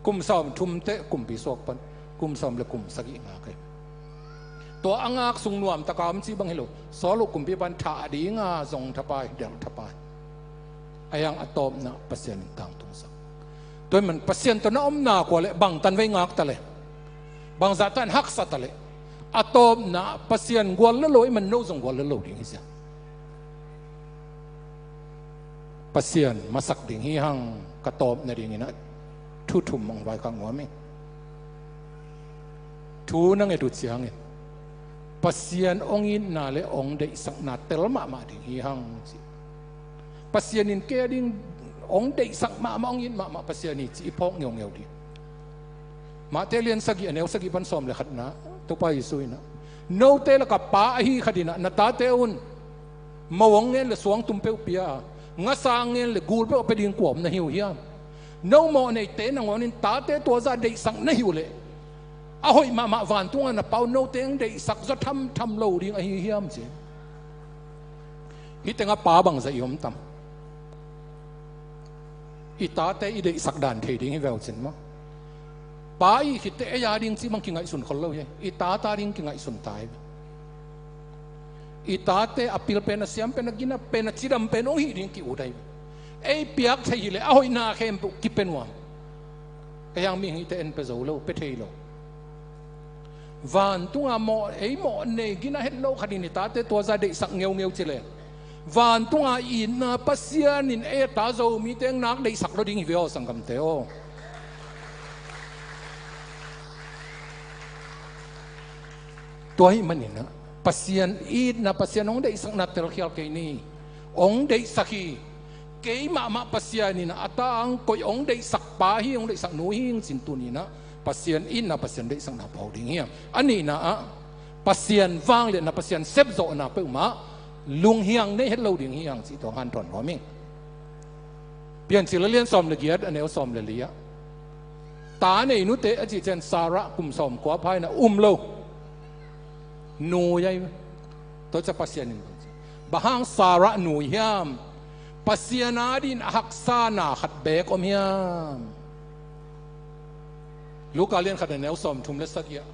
kum sawm thum teh kumpi suak pan, kum sawm le kum sagih ngak hi. Tua a ngak sung nuam taka om cih bang hi lo. Saul uh kumpi pan thah ding a zong thapai, delh thapai. A hiang a tawpna Pasian in tangtungsak. Tua ahih man Pasian tawh na omna kua le bangtan vei ngak ta le, bangzah tan haksa ta le, a tawpna Pasian gual le lo ahih man no zong gual le lo ding hi sia. Pasian masak ding hi hang. Ka tawpna dingin ah thu thum hong vaikak nuam hi. Thu na nget uh ciangin Pasian hong itna le hong deihsakna tel mahmah ding hi hang ci. Pasian in kei a ding hong deihsak mahmah, hong it mahmah Pasian hi ci i phawk ngeungeu ding. Matthai lian sagih a neu sagih pan sawm le khatna, Topa Jesu in ah, note lakah pa ahi khat in ah na tate un mo hong ngen le suangtum peuh pia a, ngasa ngen le gul peuh a pia ding kua om na hi uh hiam? No mawh neite nangawnin tate tua zah deihsak na hi uh leh, a hoih mahmah vantungah na Pa uh note hong deihsak zaw thamtham lo ding ahi hiam ci. Hih tengah pa bangzah i om tam? I tate i deihsak dan thei ding hi veu cin maw? Pa i khit teh ei a ding cih bang kingaihsun khol lo hi. I tate a ding kingaihsun ta hi. I tate a pil pen, a siam pen, a gina pen, a cidam pen hong hih ding ki-ut ahi. Ei piak thei hi leh a hoihna khempeuh kipia nuam. Ei hang mihing i te en pia zo lo, pia thei lo. Vantunga mawh, ei mawh nei gina het lo khat in i tate tua zah deihsak ngeungeu ci leh, vantunga itna Pasian in ei a ta Zomite hong nak deihsak lo ding hi ve aw sanggamte aw. Tua ahih manin ah Pasian itna, Pasian hong deihsakna telkhial kei ni. Hong deihsak hi. Kei mahmah Pasian in ah a ta ang koih hong deihsak pa hi, hong deihsak nu hi hing cin tuni in ah Pasian itna, Pasian deihsakna pau ding hiam? A nihna ah Pasian vangliatna, Pasian sepzawhna peuhmah lunghiang nei het lo ding hi hang cih tua hanthawn nuam ing. Piancil a lian sawm le giat a neu sawm le li ah, ta nei nute a cih ciang Sarah kum sawmkua pha in ah um lo. Nui ahi. Tua ciang Pasian in bang ci, bang hang Sarah nui hiam? Pasian a dingin a haksa na khat beek om hiam? Luka lian khat a neu sawmthum le sagih ah,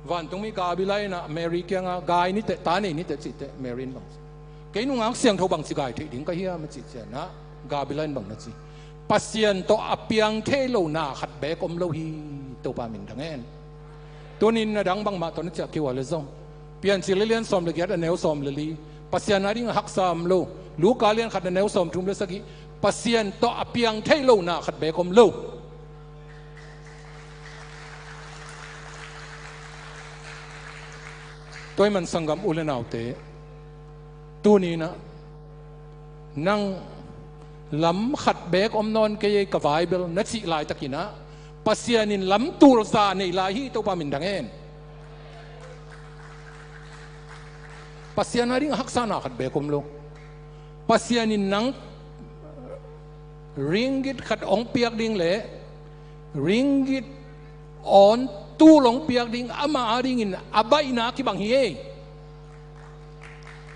vantungmi Gabriel in ah Mary kiangah, gai ni teh, ta nei ni teh cih teh, Mary in bang ci, kei nungak siangtho bangci gai theih ding ka hiam a cih ciangin ah Gabriel in bang na ci, Pasian tawh a piang thei lo na khat beek om lo hi. Topa min dang hen. Tuni in a dang bangmah tawh na ciah kei ua leh zong, Piancil a lian sawm le giat a neu sawm le li, Pasian a ding a haksa om lo. Luka lian khat a neu sawmthum le sagih, Pasian tawh a piang thei lo na khat beek om lo. Tua ahih man sanggam u le naute, tuni in ah nang lam khat beek om nawn kei ei ka Bible na cih laitakin ah Pasian in lam tul za nei lai hi. Topa min dang hen. Pasian a ding a haksa na khat beek om lo. Pasian in nang ringgit khat hong piak ding le ringgit awn tul hong piak ding, ama a dingin a baihna kibang hi ei.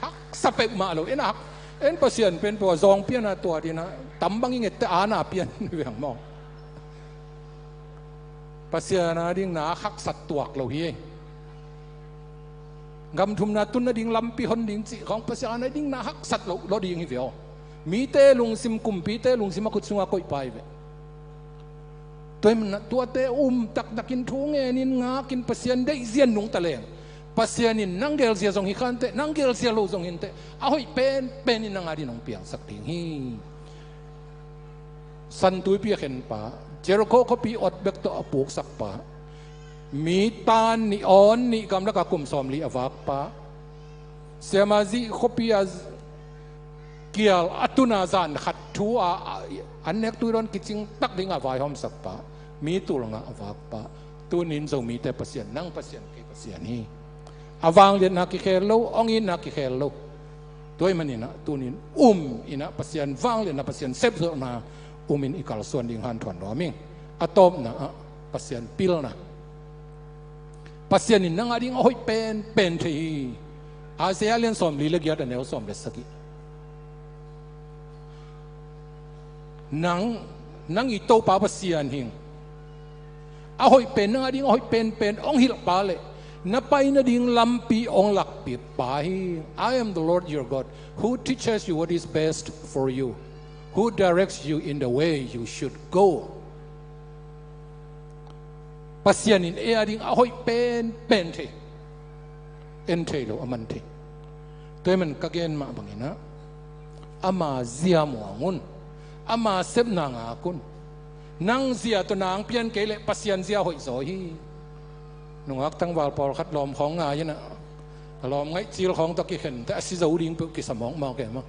Haksa peuhmah lo. En a hak, en Pasian pen peuh a zawng pian a tua ding a tam bang i nget teh a na pian veng maw? Pasian a ding na haksat tuak lo hi ei. Gam thumna tun nading lampi hon ding cih khawng Pasian a ding na haksat lo, lo ding hi ve aw. Mite lungsim, kumpite lungsim a khut sungah koih pai ve. Tua ahih manin tuate um taktakin thu ngenin ngakin Pasian deihzia nungta leng, Pasian in nang gelzia zong hi khanteh, nang gelzia lo zong hinteh, a hoih penpen in nang a ding hong piangsak ding hi. San Tuipi a khenpa, Jericho khuapi ot bek tawh a puksakpa, mi tan nih awn nih gamlakah kum sawmli a vakpa, Siamazih khuapi a kial a tuna zan khat thu a, a, an nek tui dawn kicing tak ding a vaihawmsak pa, mi tul ngah a vak pa. Tunin Zomite Pasian, nang Pasian, kei Pasian hi. A vangliatna kikhel lo, hong itna kikhel lo. Tua ahih maninah tunin um inah Pasian vangliatna, Pasian sepzawhna umin i kalsuan ding hanthawn nuam ing. A tawpna ah Pasian pilna. Pasian in nang a ding a hoih penpen thei hi. Isaiah lian sawmli le giat a neu sawm le sagih. Nang, nang i Topa Pasian hi ing. A hoih pen, nang a ding a hoih penpen hong hilh pa le na pai nading lampi hong lakpih pa hi. I am the Lord your God, who teaches you what is best for you, who directs you in the way you should go. Pasian in ei a ding a hoih penpen thei. En thei lo a man thei. Tua ahih man ka gen mah banginah ama zia muang un. Ama sepna ngak un. Nang zia tawh nang pian kei leh Pasian zia hoih zaw hi. Nungak tangval pawlkhat lawm khawng ngai inah a lawm ngaih cil khawng tawh kikhen teh a si zo ding peuh kisa mawkmawk e maw.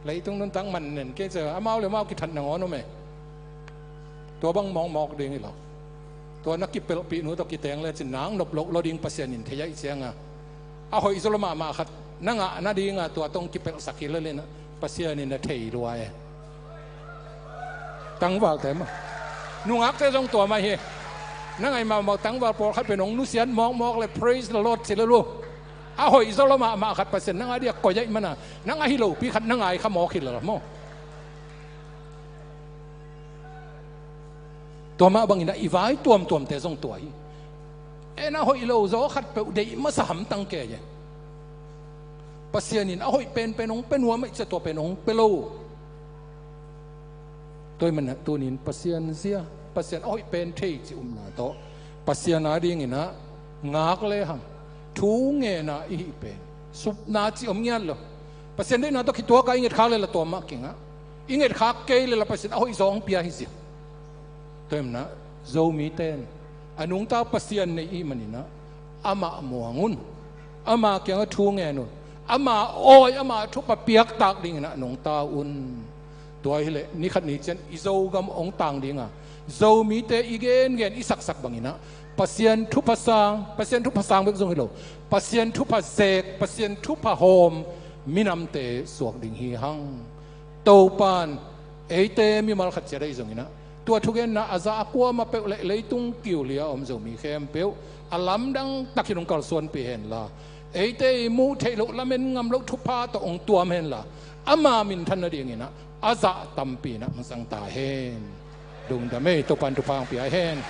Leitung nuntak man nen kei cia amau le amau kithat nangawn om e. Tua bang mawkmawk ding hi lo. Tua na kipelhpih nu tawh kiteng lecin nang nop loh lo ding Pasian in thei ahih cianga a hoih zaw lo mahmah khat na ngah nadinga tua tawh kipelhsak hi lel inah Pasian in a thei lua e. Tangvalte mah, nungakte zong tua mah hi. Na ngaih mahmah tangval pawlkhat pen hong nusiat mawkmawk le praise the Lord ci lel uh. A hoih zaw lo mahmah khat Pasian nang a dia koih ahih mana nang ahi lopi khat na ngai kha mawk hi lel maw. Tua mah banginah i vai tuamtuamte zong tua hi. En a hoih lo zaw khat peuh deih masa hamtang kei e. Pasian in a hoih penpen hong pia nuam ahih ciah tua pen hong pia lo. Tua ahih manah tunin Pasian zia, Pasian a hoih pen thei cih upna tawh Pasian a dinginah ngak lehang thu ngen a i hih pen supna cih om ngiat lo. Pasian deihna tawh kituak a i ngetkhak lel a tua mah kingah. I ngetkhak kei lel a Pasian a hoih zaw hong pia hi zia. Tua ahih manah Zomite in a nungta Pasian nei i hih maninah amah muang un. Ama kiangah thu ngen un. Ama awi, ama thupha piaktak dinginah nungta un. Tua hileh nikhat ni ciang i Zogam hong tang dinga Zomite i gengen i saksak banginah Pasian thupha sang, Pasian thupha sang bek zong hi lo, Pasian thupha zek, Pasian thupha hawm minamte suak ding hi hang. Topan eite mimal khat ciat ahi zonginah tua thugenna a za a kuamah peuh le leitung kiulia a om Zomi khempeuh a lamdang takin hong kalsuanpih henla, eite i muh theih loh, lamen ngam loh thupha tawh hong tuam henla, ama minthan nadinginah a zah tampi inah hong zang ta hen. Lungdam ei, Topan thupha hong pia hen.